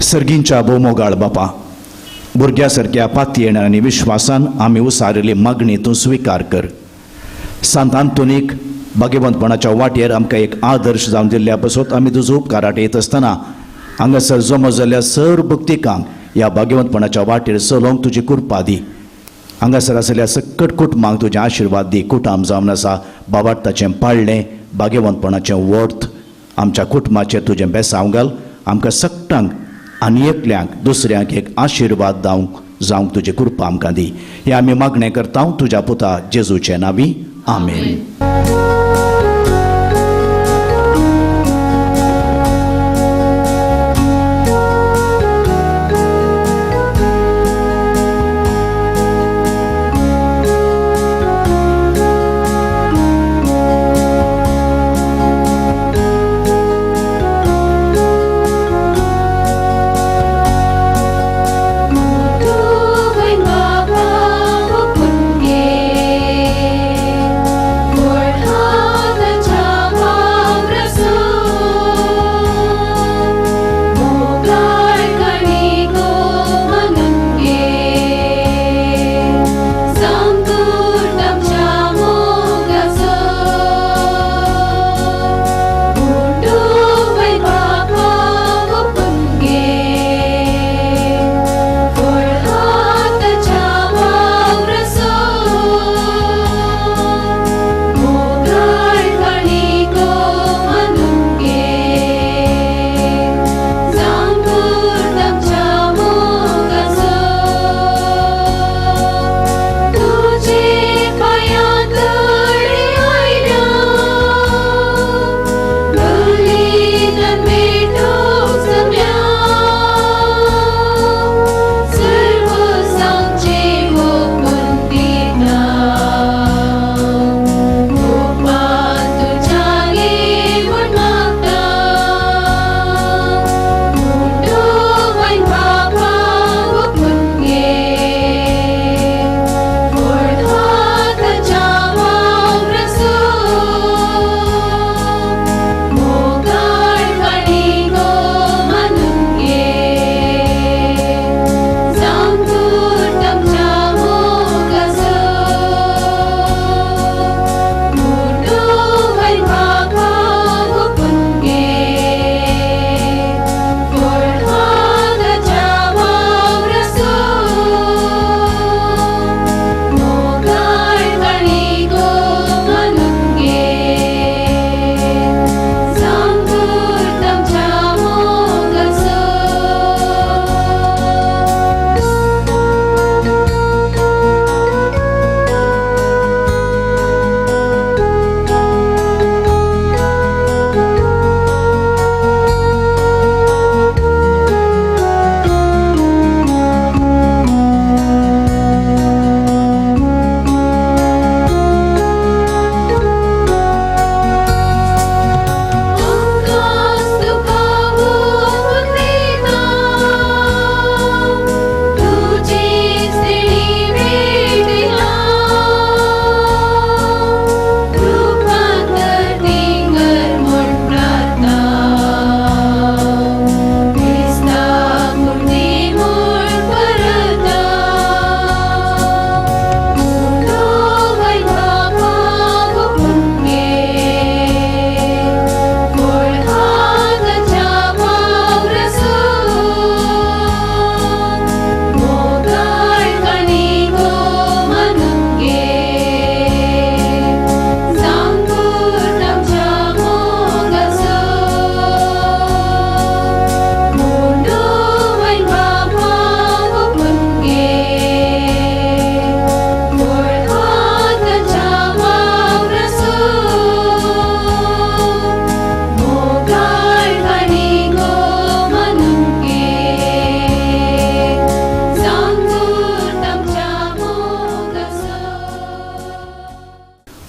सर्गींच्या भोवमोगाळ बापा, भुरग्या सारक्या पातयेण आनी विश्वासान आमी उसारिल्ली मागणी तूं स्विकार कर. सांत आंतोनीक भाग्यवंतपणाच्या वाटेर आमकां एक आदर्श जावन दिल्ल्या पासत आमी तुजो उपकाराट येत आसतना हांगासर जमो जाल्ल्या सर भक्तिकांक ह्या भाग्यवंतपणाच्या वाटेर चलोवंक तुजी कृपा दी. हांगासर आसलेल्या सकट कुटुंबांक तुजें आशिर्वाद दी. कुटाम जावन आसा बाबार्ताचें पाळणें भाग्यवंतपणाचें वर्थ आमच्या कुटुंबाचेर तुजें बेसांव घाल. आमकां सगटांक आनी एकल्यांक दुसऱ्यांक एक आशिर्वाद जावंक तुजी कृपा आमकां दी. हें आमी मागणें करता तुज्या पुता जेजूचे नांवी. आमेन. For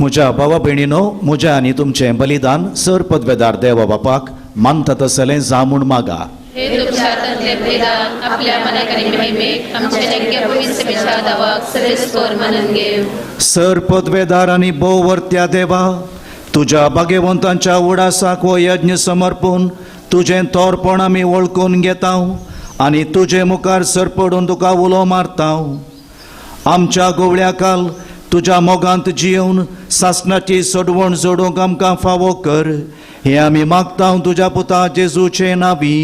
म्हज्या भावा भयणीनो, म्हज्या आनी तुमचें बलिदान सर पदवेदार देवा बापाक मानता तसलें जा म्हूण मागा. हे तुमच्या हातांतले बलिदान आपल्या मनाक आनी महिमेक आमच्या यज्ञ पवित्र दावाक सरेस्कोर मानून घेव. सर पदवेदार आनी भोववर्त्या देवा, तुज्या भाग्यवंतांच्या उडासाक हो यज्ञ समर्पून तुजें तोरपण आमी वळखून घेता आनी तुजे मुखार सरपडून तुका उलो मारता. आमच्या गोवळ्या काल तुज्या मोगांत जियेवन सासणाची सोडवण जोडूंक आमकां फावो कर, हें आमी मागता तुज्या पुता जेजूचे नांवी.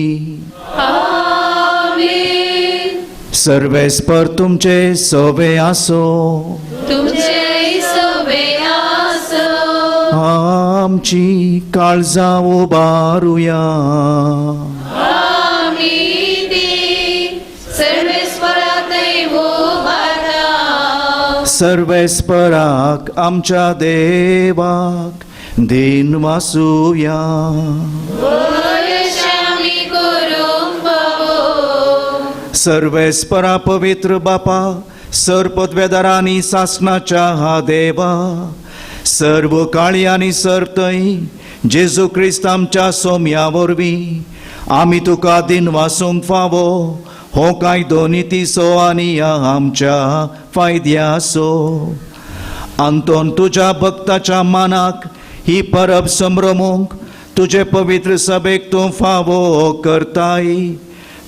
आमेन. सर्वेस्पर तुमचे सवे आसो. तुमचे सवे आसो. आमची काळजां उबारुया. आमी ती सर्वेस्परातय उबारता. सर्वेस्पराक आमच्या देवाक दिन वासुया. आमी करूंक फावो. सर्वेस्परा पवित्र बापा, सर पदवेदारांनी सासणाच्या हा देवा, सर्व काळी आनी सरतय जेजू क्रिस्त आमच्या सोम्या वरवीं आमी तुका दिन वासूंक फावो हो कायदो नितीचो आनी ह्या आमच्या फायद्याचो. आंतोन तुज्या भक्ताच्या मानाक ही परब संभ्रमूंक तुजे पवित्र सभेक तूं फावो करताय.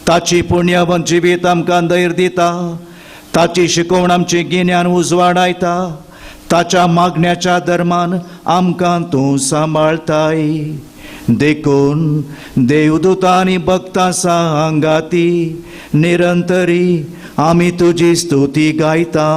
ताची पुण्यवंत जिवीत आमकां धैर्य दिता, ताची शिकवण आमची गिन्यान उजवाडायता, ताच्या मागण्याच्या धर्मान आमकां तूं सांबाळताय. देखून देवदूतां आनी भक्तां सांगाती निरंतरी आमी तुजी स्तुती गायता.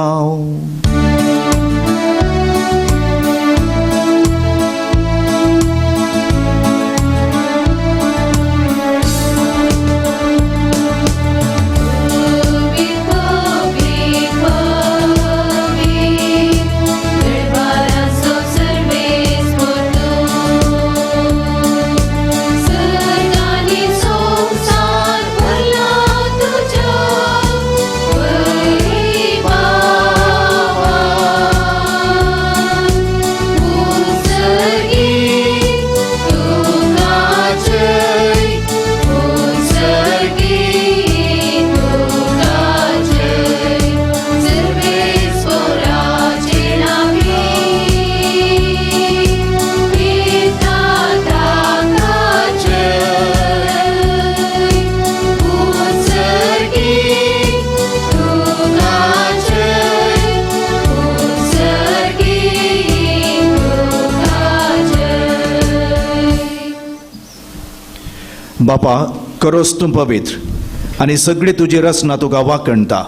बापा, करोस तूं पवित्र आनी सगळी तुजी रचना तुका वाकणटा,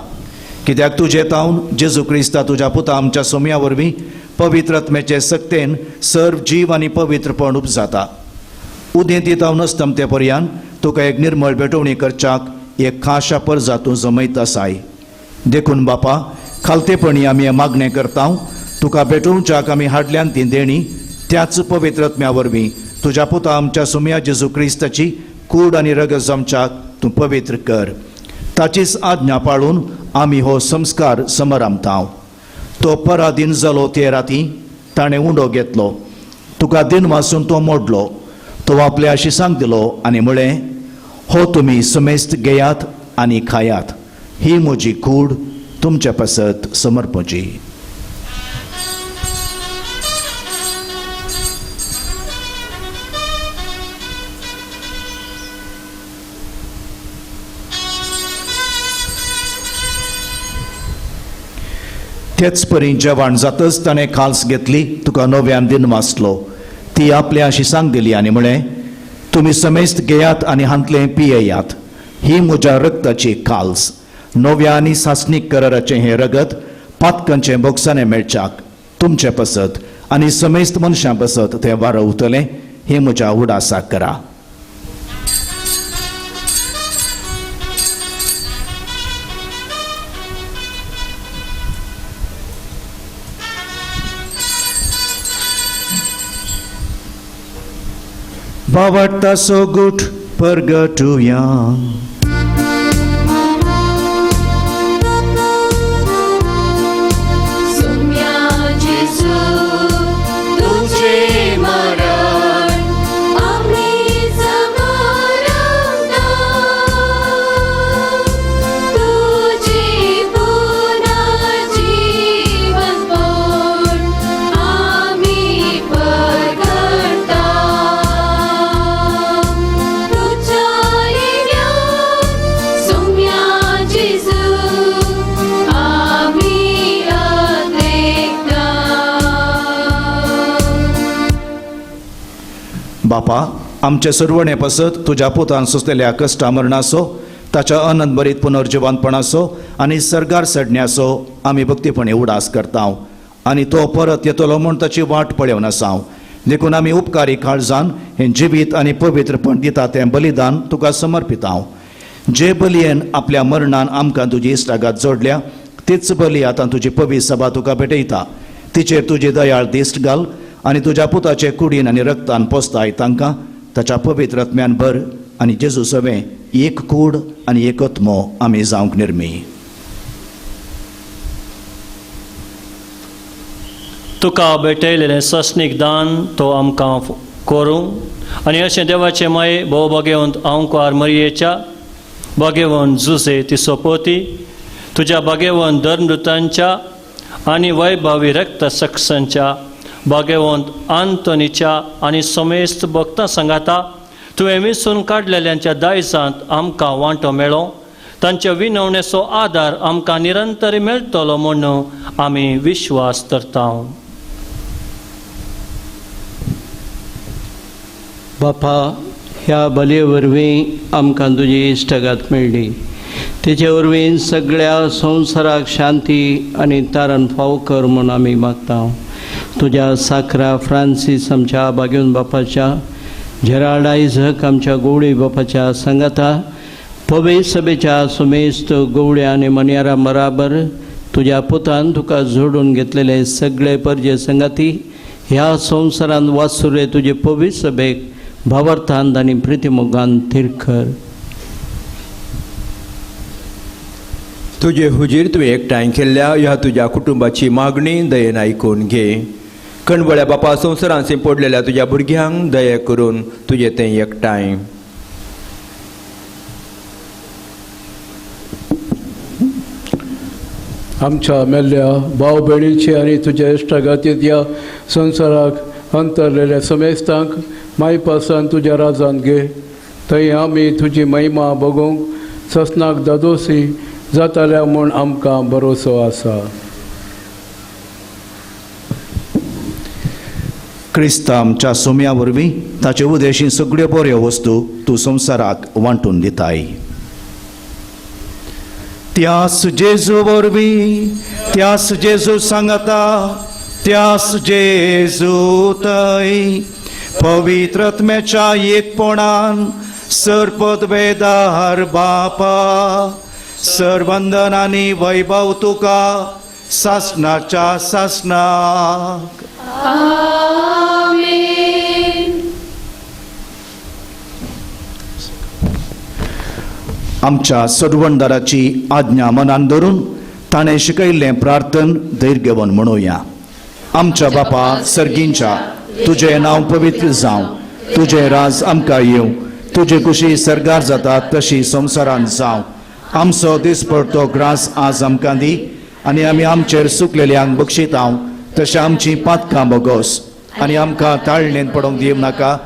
कित्याक तुजें तावन जेजू क्रिस्ता तुज्या पुता आमच्या सोम्या वरवीं पवित्र आत्म्याचे सक्तेन सर्व जीव आनी पवित्रपण उपजाता. उदेंती तावन अस्तमते पर्यान तुका एक निर्मळ भेटवणी करच्याक एक खाशा परजा तूं जमयत आसाय. देखून बापा, खालतेपणी आमी हें मागणें करता, तुका भेटोवच्याक आमी हाडल्यान ती देणी त्याच पवित्र आत्म्या वरवीं तुज्या पुता आमच्या सोम्या जेजू क्रिस्ताची कूड आनी रगत जमच्याक तूं पवित्र कर. ताचीच आज्ञा पाळून आमी हो संस्कार समरामता. तो पराधीन जालो ते राती ताणें उंडो घेतलो, तुका दिन वासून तो मोडलो, तो आपल्या आशिसांक दिलो आनी म्हळें, हो तुमी समेस्त घेयात आनी खायात, ही म्हजी कूड तुमचे पासत समर्पची. तेच परी जेवण जातच ताणें खाल्स घेतली, तुका नव्यान दिन वाचलो, ती आपल्या आशिसांक दिली आनी म्हळें, तुमी समेस्त घेयात आनी हांतलें पियेयात, ही म्हज्या रक्ताची खाल्स, नव्या आनी सासणीक कराराचें हें रगत पातकांचें बोगसाणें मेळच्याक तुमचे पसत आनी समेस्त मनशां पसत तें वारवतलें, हें म्हज्या उडासाक करा. बावडटा सोगूट परगटुया. सुम्या जेजू बापा, आमचे सरवणे पासत तुज्या पुतान सोंसलेल्या कश्टा मरणाचो, ताच्या अनंत पुनर्जिवंतपणाचो आनी सर्गार चडण्याचो आमी भक्तीपणी उडास करता आनी तो परत येतलो म्हूण ताची वाट पळोवन आसा. देखून आमी उपकारी काळजान हें जिवीत आनी पवित्रपण दिता तें बलिदान तुका समर्पिता. जे बलयेन आपल्या मरणान आमकां तुजी इश्टागात जोडल्या तीच बली आतां तुजी पवित्र सभा तुका भेटयता. तिचेर तुजी दयाळ दिश्ट घाल आनी तुज्या पुताचे कुडीन आनी रक्तान पोसताय तांकां ताच्या पवित्र आत्म्यान भर आनी जेजू सवें एक कूड आनी एक आत्मो आमी जावंक निर्मी. तुका भेटयलेलें सस्नीक दान तो आमकां करूं आनी अशें देवाचें माये भोव भाग्यवंत आंवकार मरयेच्या भाग्यवंत जुजे ती सोपोती तुज्या भाग्यवंत धर्मदूतांच्या आनी वैभवी रक्त सक्सांच्या भाग्यवंत आंतोनीच्या आनी समेस्त भक्तां सांगाता तुवें विसून काडलेल्यांच्या दायजांत आमकां वांटो मेळो. तांच्या विनवणेचो आदार आमकां निरंतर मेळटलो म्हूण आमी विश्वास धरता. बापा, ह्या बलये वरवीं आमकां तुजी इश्टागात मेळ्ळी. तेचे वरवीं सगळ्या संवसाराक शांती आनी तारण फाव कर म्हूण आमी मागता. तुज्या साकरा फ्रांसीस आमच्या बागेवन बापाच्या, जेराल्ड आयझक आमच्या गोवळी बापाच्या सांगाता पवे सभेच्या सुमेस्त गोवळ्या आनी मन्यारा बराबर तुज्या पुतान तुका जोडून घेतलेले सगळे परजे संगाती ह्या संवसारांत वासुरे तुजे पवी सभेक भावार्थान आनी प्रितीमोगान थीर कर. तुजे हुजीर तुवें एकठांय केल्ल्या ह्या तुज्या कुटुंबाची मागणी दयेन आयकून घे. कणबळ्या बापा, संवसारांत पडलेल्या तुज्या भुरग्यांक दया करून तुजें तें एकठांय. आमच्या मेल्ल्या भाव भयणीची आनी तुज्या इश्टागातींत ह्या संवसाराक अंतरलेल्या समेस्तांक मायपासान तुज्या राजान घे. थंय आमी तुजी महिमा बगोवंक ससनाक दादोसी जाताल्या म्हूण आमकां भरोसो आसा. क्रिस्ता आमच्या सोम्या वरवीं ताचे उदेशी सगळ्यो बऱ्यो वस्तू तूं संवसाराक वांटून दिताय. त्यास जेजू वरवीं, त्यास जेजू सांगता, त्यास जेजू तय पवित्र आत्म्याच्या एकपणान सरपदवेदार बापा सरवंदन आनी वैभव तुका सासनाच्या सासनाक. आमेन. आमच्या सरवणदाराची आज्ञा मनान धरून ताणें शिकयल्लें प्रार्थन धैर्य घेवन म्हणुया. आमच्या बापा सर्गींच्या, तुजें नांव पवित्र जावं, तुजें राज आमकां येवं, तुजे कुशी सर्गार जाता तशी संवसारांत जावं. आमचो दिसपडतो ग्रास आज आमकां दी आनी आमी आमचेर सुकलेल्यांक बक्षितांव तशें आमचीं पातकां बोगोस आनी आमकां ताळणेन पडोवंक दिवं नाका,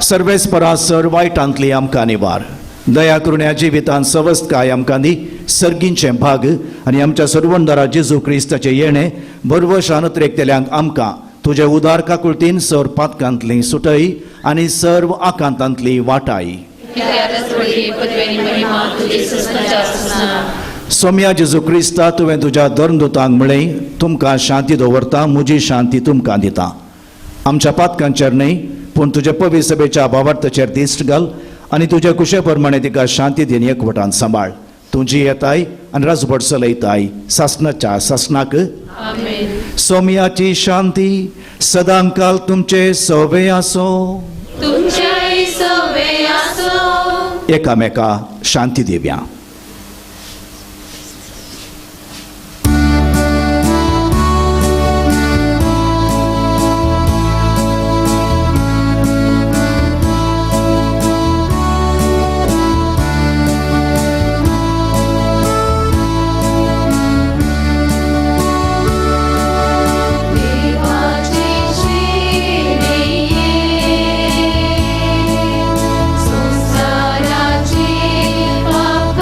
सर्वेस परासर वायटांतली आमकां निवार. दया करून जिवितांत सवस्तकाय आमकां दी, सर्गींचें भाग आनी आमच्या सर्वंदरा जेजू क्रिस्ताचें येणें भरवशान उतरेकतल्यांक आमकां तुजे उदार काकुळतीन सर पातकांतली सुटय आनी सर्व आकांतांतली वाटाय. सोम्या जेजू क्रिस्ता, तुवें तुज्या धर्मदूतांक म्हळें, तुमकां शांती दवरता, म्हजी शांती तुमकां दिता. आमच्या पातकांचेर न्हय पूण तुज्या पवित्र सभेच्या भावार्थाचेर दिश्ट घाल आनी तुज्या कुशे प्रमाणे तिका शांती दिन एकवटान सांबाळ. तुजी येताय आनी राजभट चलयताय सासनाच्या सासनाक. सोम्याची शांती सदांकाल तुमचे सवे आसो. एकामेका शांती दिवया. संसाराची पाप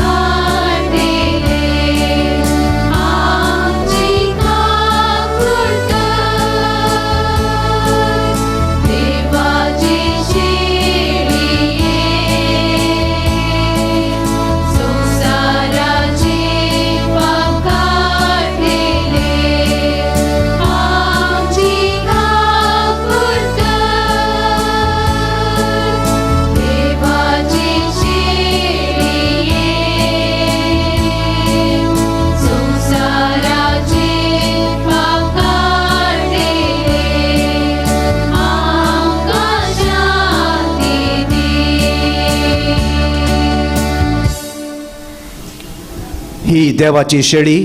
देवाची शेळी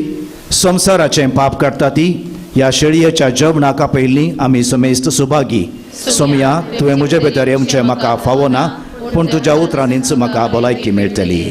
संवसाराचें पाप काडटा ती ह्या शेळयेच्या जेवणाक आपयल्ली आमी समेस्त सुभागी. सोमया, तुवें म्हजे भितर येवचें म्हाका फावो ना, पूण तुज्या उतरांनीच म्हाका भलायकी मेळटली.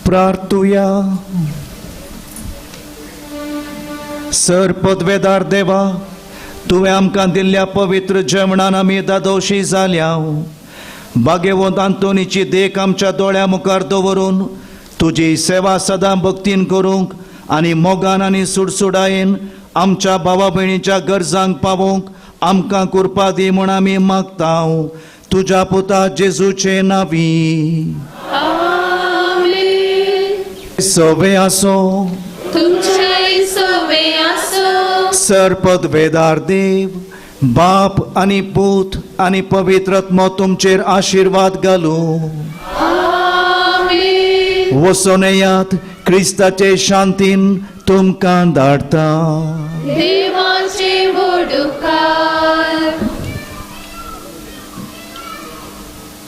प्रार्थुया. सर पदवेदार देवा, तुवें आमकां दिल्ल्या पवित्र जेवणान आमी दादोशी जाल्या. भाग्यवंत आंतोनीची देख आमच्या दोळ्या मुखार दवरून तुजी सेवा सदां भक्तीन करूंक आनी मोगान आनी सुडसुडायेन आमच्या भावा भयणीच्या गरजांक पावोवंक आमकां कृपा दी म्हूण आमी मागता तुज्या पुता जेजूचे नांवी. सवे आसो सर पदवेदार देव बाप आनी पूत आनी पवित्र आत्मो तुमचेर आशिर्वाद घालूं. वचोन येयात, क्रिस्ताचे शांतीन तुमकां धाडटा.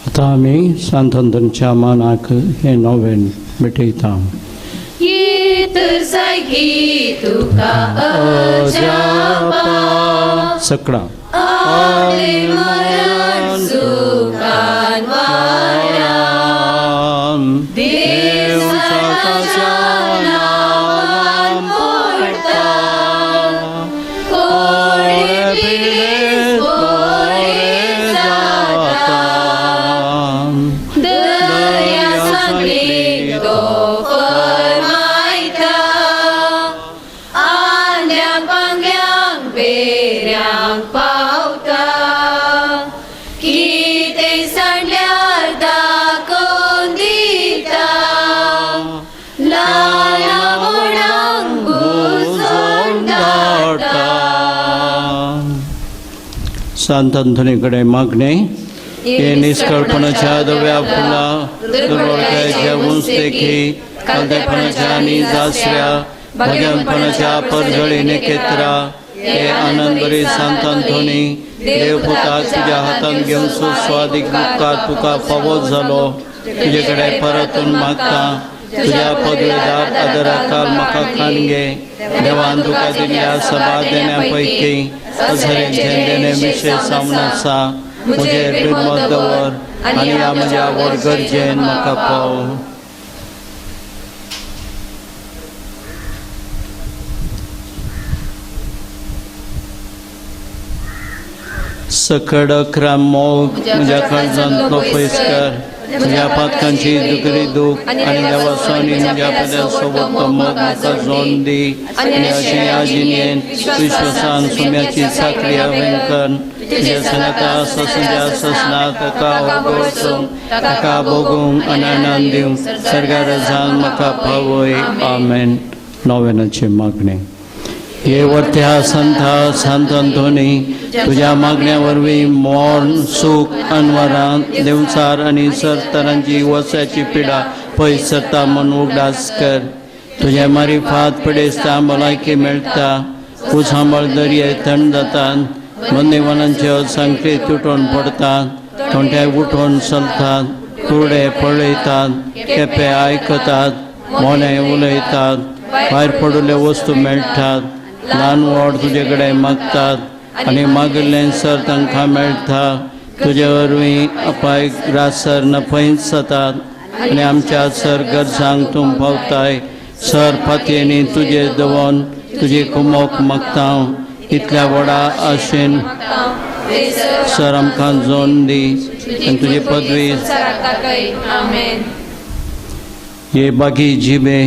आतां आमी सांत अंतोनीच्या मानाक हें नोवेन भेटयता. सकळां सांत अंतोनी कडेन मागणें. हे निष्कळपणाच्या धव्या फुला दुर्बळकायेच्या उंच देखी कालदेपणाच्या आनी जासऱ्या भाग्यपणाच्या परजळी नेकेत्रा हे आनंदबरी सांत अंतोनी देव पुता तुज्या हातान घेवन सुस्वादीक उपकार तुका फावो जालो. तुजे कडेन परतून मागता तुज्या पदवेदार आदराकाल म्हाका खाण घे. देवान तुका दिल्ल्या सभा देण्या पैकी अझरेचें देणें विशेश जावन आसा. म्हजेर बिरमत दवर आनी ह्या म्हज्या व्हड गरजेन म्हाका पाव. सकड अकरा मोग म्हज्या काळजांतलो पयस कर. म्हज्या पातकांची दुकरी दूख आनी देवासोनी म्हज्या पद्या सोबत तो मोग म्हाका जोन दी आनी अशें ह्या जिणेन विश्वासान सुम्याची साकरी हांवें कर. तुज्या सनाता ससुज्या ससना ताका वगोवचूंक ताका भोगूंक आनी आनंद दिवंक सर्गार जावन म्हाका पावय. आमेन. नोवेनाचें मागणें. हे वर्त्या संता सांत अंतोनी तुज्या मागण्या वरवीं मरण सूख अनवरान देवचार आनी सर तरांची वस्याची पिडा पयस सरता म्हूण उगडास कर. तुज्या मारिफात पिडेस्तां भलायकी मेळटा, उसांबळ दर्ये थंड जातात, बंदेवानांच्यो सांखळी तुटून पडतात, तोंटे उठून चलतात, कुरडे पळयतात, केपे आयकतात, मोने उलयतात, भायर पडिल्ल्यो वस्तू मेळटात, ल्हान व्हड तुजे कडेन मागतात आनी मागिल्लें सर तांकां मेळटा. तुजे वरवीं अपाय ग्रासर नफयच जातात आनी आमच्या सर गरजांक तूं पावताय. सर फातयेनी तुजे दवोन तुजी कुमोक मागता. इतल्या व्हडा आशेन सर आमकां जोन दी आनी तुजी पदवी. हे बागी जिबे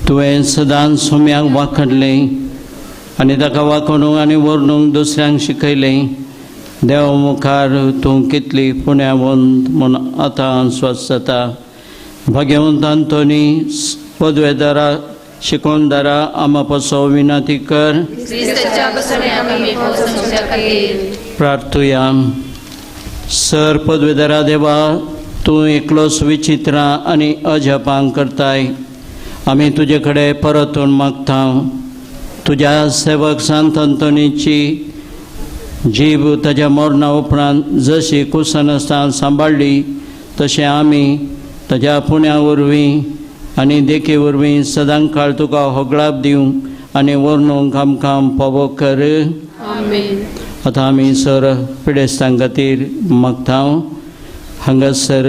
तुवें सदांच सोम्याक वाखडलें आनी ताका वाखडूंक आनी व्हरूंक दुसऱ्यांक शिकयलें. देव मुखार तूं कितली पुण्यावंत म्हूण आतां स्वस्थ जाता. भाग्यवंत अंतोनी पदवेदारा शिकोवणदारा आमा पासो विनंती कर. प्रार्थुया. सर पदवेदारा देवा, तूं एकलोच विचित्रां आनी अजपां करताय. आमी तुजे कडेन परतून मागता तुज्या सेवक सांत अंतोनीची जीव ताज्या मरणा उपरांत जशी कुसनासतना सांबाळ्ळी तशें आमी ताज्या पुण्या वरवीं आनी देखी वरवीं सदां काळ तुका होगळाप दिवंक आनी व्हरूंक आमकां पावो कर. आतां आमी सर पिडेस्तां खातीर मागता. हांगासर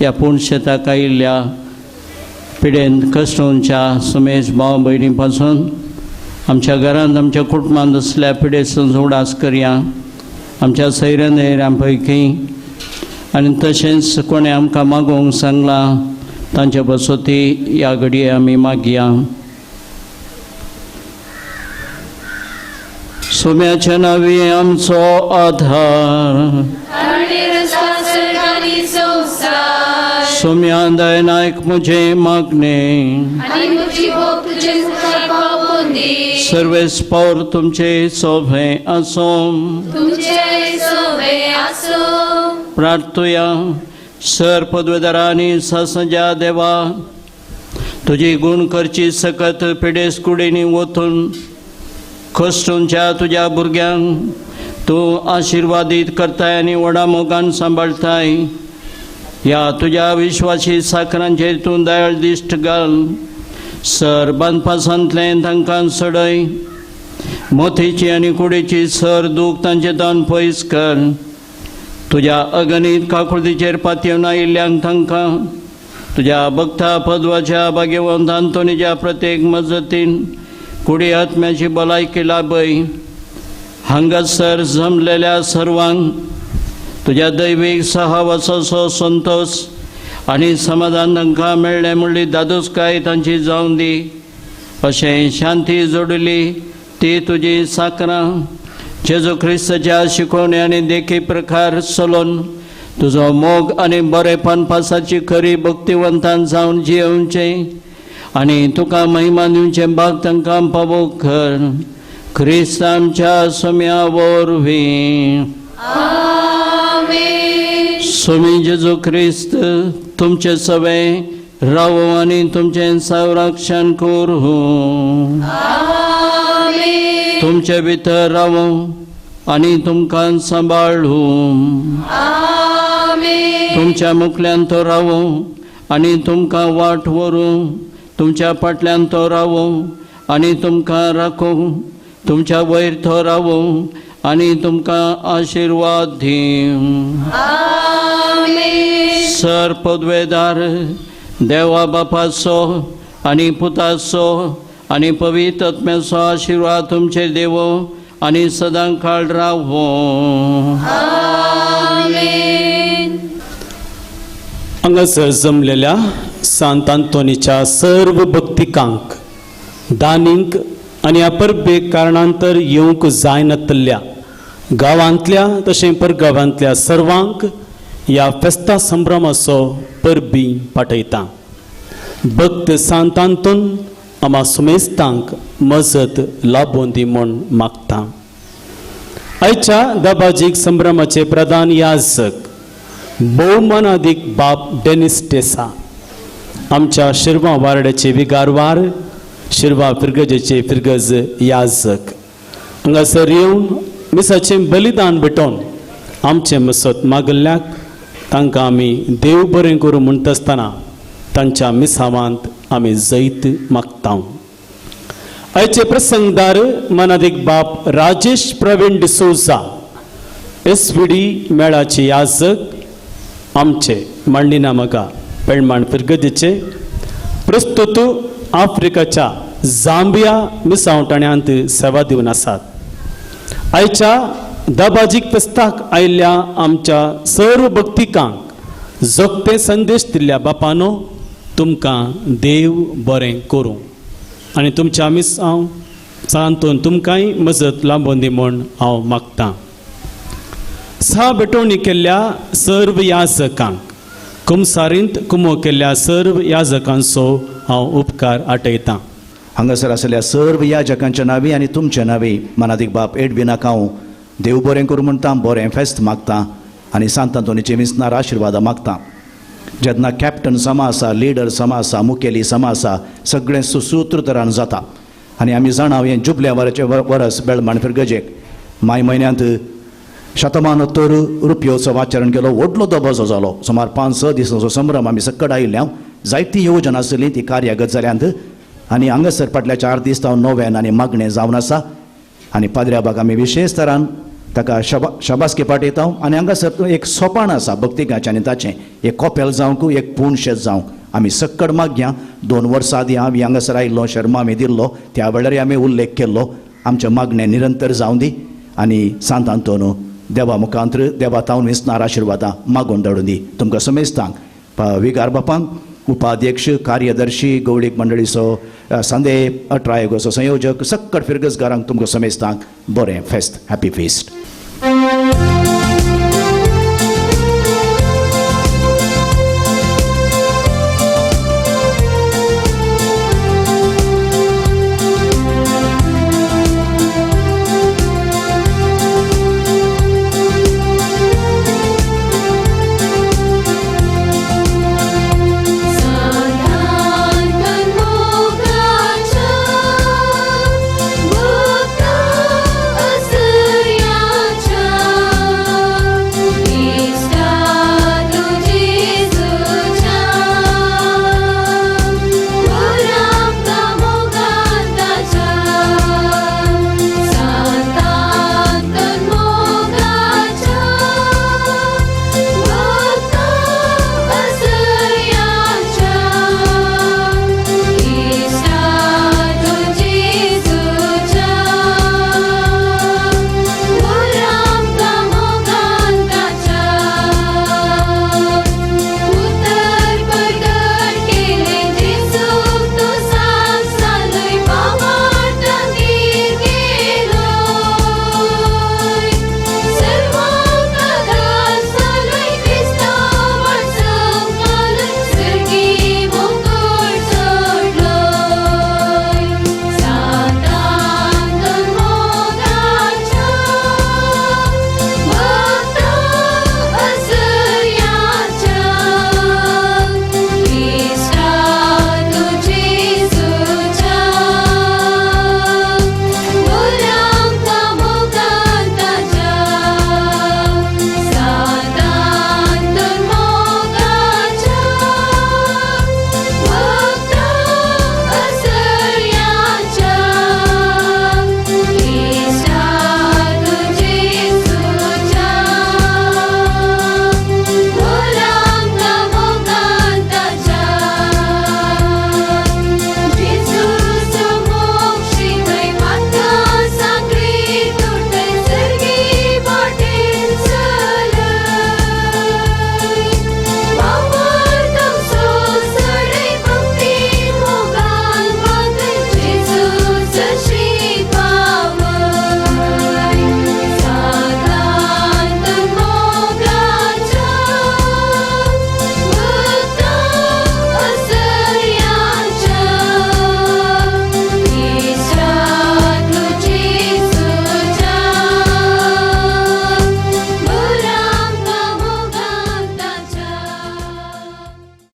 ह्या पूण शेताक आयिल्ल्या पिडेन कश्टोंच्या सुमेश भाव भयणी पासून आमच्या घरांत आमच्या कुटुंबांत आसल्या पिडेस्तून उडास करया, आमच्या सैऱ्यां पैकी आनी तशेंच कोणें आमकां मागोवंक सांगलां तांच्या बसोती ह्या घडये आमी मागया. सोम्याच्या नांवी आमचो आधार, सोम्या दयनायक म्हजें मागणें, सर्वेस पावर तुमचे सोभें आसूं. प्रार्थुया. सर पदवेदारांनी सासंज्या देवा, तुजी गुण करची सकत पिडेस कुडींनी वतून कश्टूंच्या तुज्या भुरग्यांक तूं आशिर्वादीत करताय आनी व्हडा मोगान सांबाळटाय. ह्या तुज्या विश्वासी साकरांचेर तूं दयाळ दिश्ट घाल. सर बांदपासांतलें तांकां सडय, मोतीची आनी कुडीची सर दूख तांचे दान पयस कर. तुज्या अगणीत काकुळतीचेर पातयेवन आयिल्ल्यांक तांकां तुज्या भक्ता पदवाच्या भाग्यवंत आंतोनीच्या प्रत्येक मजतीन कुडी आत्म्याची भलायकी लाभय. हांगासर जमलेल्या सर्वांक तुज्या दैवीक सहवासाचो संतोश आनी समाधान तांकां मेळ्ळें म्हणली दादोसकाय तांची जावन दी. अशें शांती जोडली ती तुजी साकरां जेजू क्रिस्ताच्या शिकवणे आनी देखी प्रकार चलोवन तुजो मोग आनी बरेपण पासाची खरी भक्तिवंतान जावन जियेवचें आनी तुका महिमा दिवचें भाग तांकां पावो कर. क्रिस्त आमच्या सोम्या वरवीं. स्वामी जेजू क्रिस्त तुमचे सवे रावो आनी तुमचें संरक्षण करूं. तुमचे भितर रावो आनी तुमकां सांबाळूं. तुमच्या मुखल्यान तो रावो आनी तुमकां वाट व्हरूं. तुमच्या फाटल्यान तो रावो आनी तुमकां राखूं. तुमच्या वयर तो रावो आनी तुमकां आशिर्वाद दिवं. सर पदवेदार देवा बापाचो आनी पुताचो आनी पवित्र आत्म्याचो आशिर्वाद तुमचेर देवो आनी सदां काळ रावो. हांगासर जमलेल्या सांत आंतोनीच्या सर्व भक्तिकांक दानींक आनी ह्या परबेक कारणांतर येवंक जायनातल्या गांवांतल्या तशें परगांवांतल्या सर्वांक ह्या फेस्ता संभ्रमाचो परबी पाठयता. भक्त सांत आंतोन आमा सुमेस्तांक मजत लाबोवन दी म्हूण मागता. आयच्या दबाजीक संभ्रमाचे प्रधान याजक भोवमानादीक बाप डेनिस टेसा, आमच्या शिरवा वार्डाचे विगारवार, शिरवा फिरगजेचे फिरगज याजक हांगासर येवन मिसाचें बलिदान भेटोवन आमचें मसत मागल्ल्याक तांकां आमी देव बरें करूं म्हणटा आसतना तांच्या मिसावांत आमी जैत मागता. आयचे प्रसंगदार मनादीक बाप राजेश प्रवीण डिसोजा एस व्ही डी मेळाचे याजक आमचे मांडिना मगा पेडमाण फिरगदीचे प्रस्तुत आफ्रिकाच्या जांबिया मिसावटाण्यांत सेवा दिवन आसात. आयच्या दबाजीक फेस्ताक आयिल्ल्या आमच्या सर्व भक्तिकांक जोगते संदेश दिल्ल्या बापानो तुमकां देव बरें करूं आनी तुमच्या मिसांव सांतून तुमकांय मजत लांबोवन दी म्हूण हांव मागतां. सा भेटवणी केल्ल्या सर्व याजकांक कुमसारींत कुमो केल्ल्या सर्व याजकांचो हांव उपकार आटयतां. हांगासर आसल्या सर्व याजकांच्या नांवी आनी तुमच्या नांवी मनादीक बाप एडविनाक हांव देव बरें करूं म्हणटा, बरें फेस्त मागता आनी सांत आंतोनीचे मिसनार आशिर्वादां मागता. जेन्ना कॅप्टन समा आसा, लिडर समा आसा, मुखेली समा आसा, सगळें सुसूत्र तरान जाता आनी आमी जाणा हें जुबल्या वराचें वरस बेळमाण फिरगजेक माय म्हयन्यांत शतमानोत्तर रुपयोचो आचरण केलो. व्हडलो दबाजो जालो. सुमार 5-6 दिसांचो संभ्रम आमी सकट आयिल्ल्या जायती येवजण आसली ती कार्यागत जाल्यांत आनी हांगासर फाटल्या 4 दीस हांव नव्यान आनी मागणें जावन आसा आनी पाद्र्या बाग आमी विशेश तरान ताका शाबासकी पाठयता. आनी हांगासर एक सोपाण आसा भक्तिकाचें आनी ताचें एक कोपेल जावंक एक पूण शेत जावंक आमी सक्कड मागया. 2 वर्सां आदीं आमी हांगासर आयिल्लो, शर्मा आमी दिल्लो, त्या वेळारय आमी उल्लेख केल्लो. आमचें मागणें निरंतर जावं दी आनी सांत आंतोन देवा मुखांत्र देवा तावन विसनार आशिर्वादां मागून धाडूं दी. तुमकां समेस्तांक, विगार बापांक, उपाध्यक्ष, कार्यदर्शी, गवळीक मंडळीचो सांदे 18 संयोजक, सक्कड फिरगजगारांक तुमकां समेस्तांक बरें फेस्त, हॅपी फेस्ट.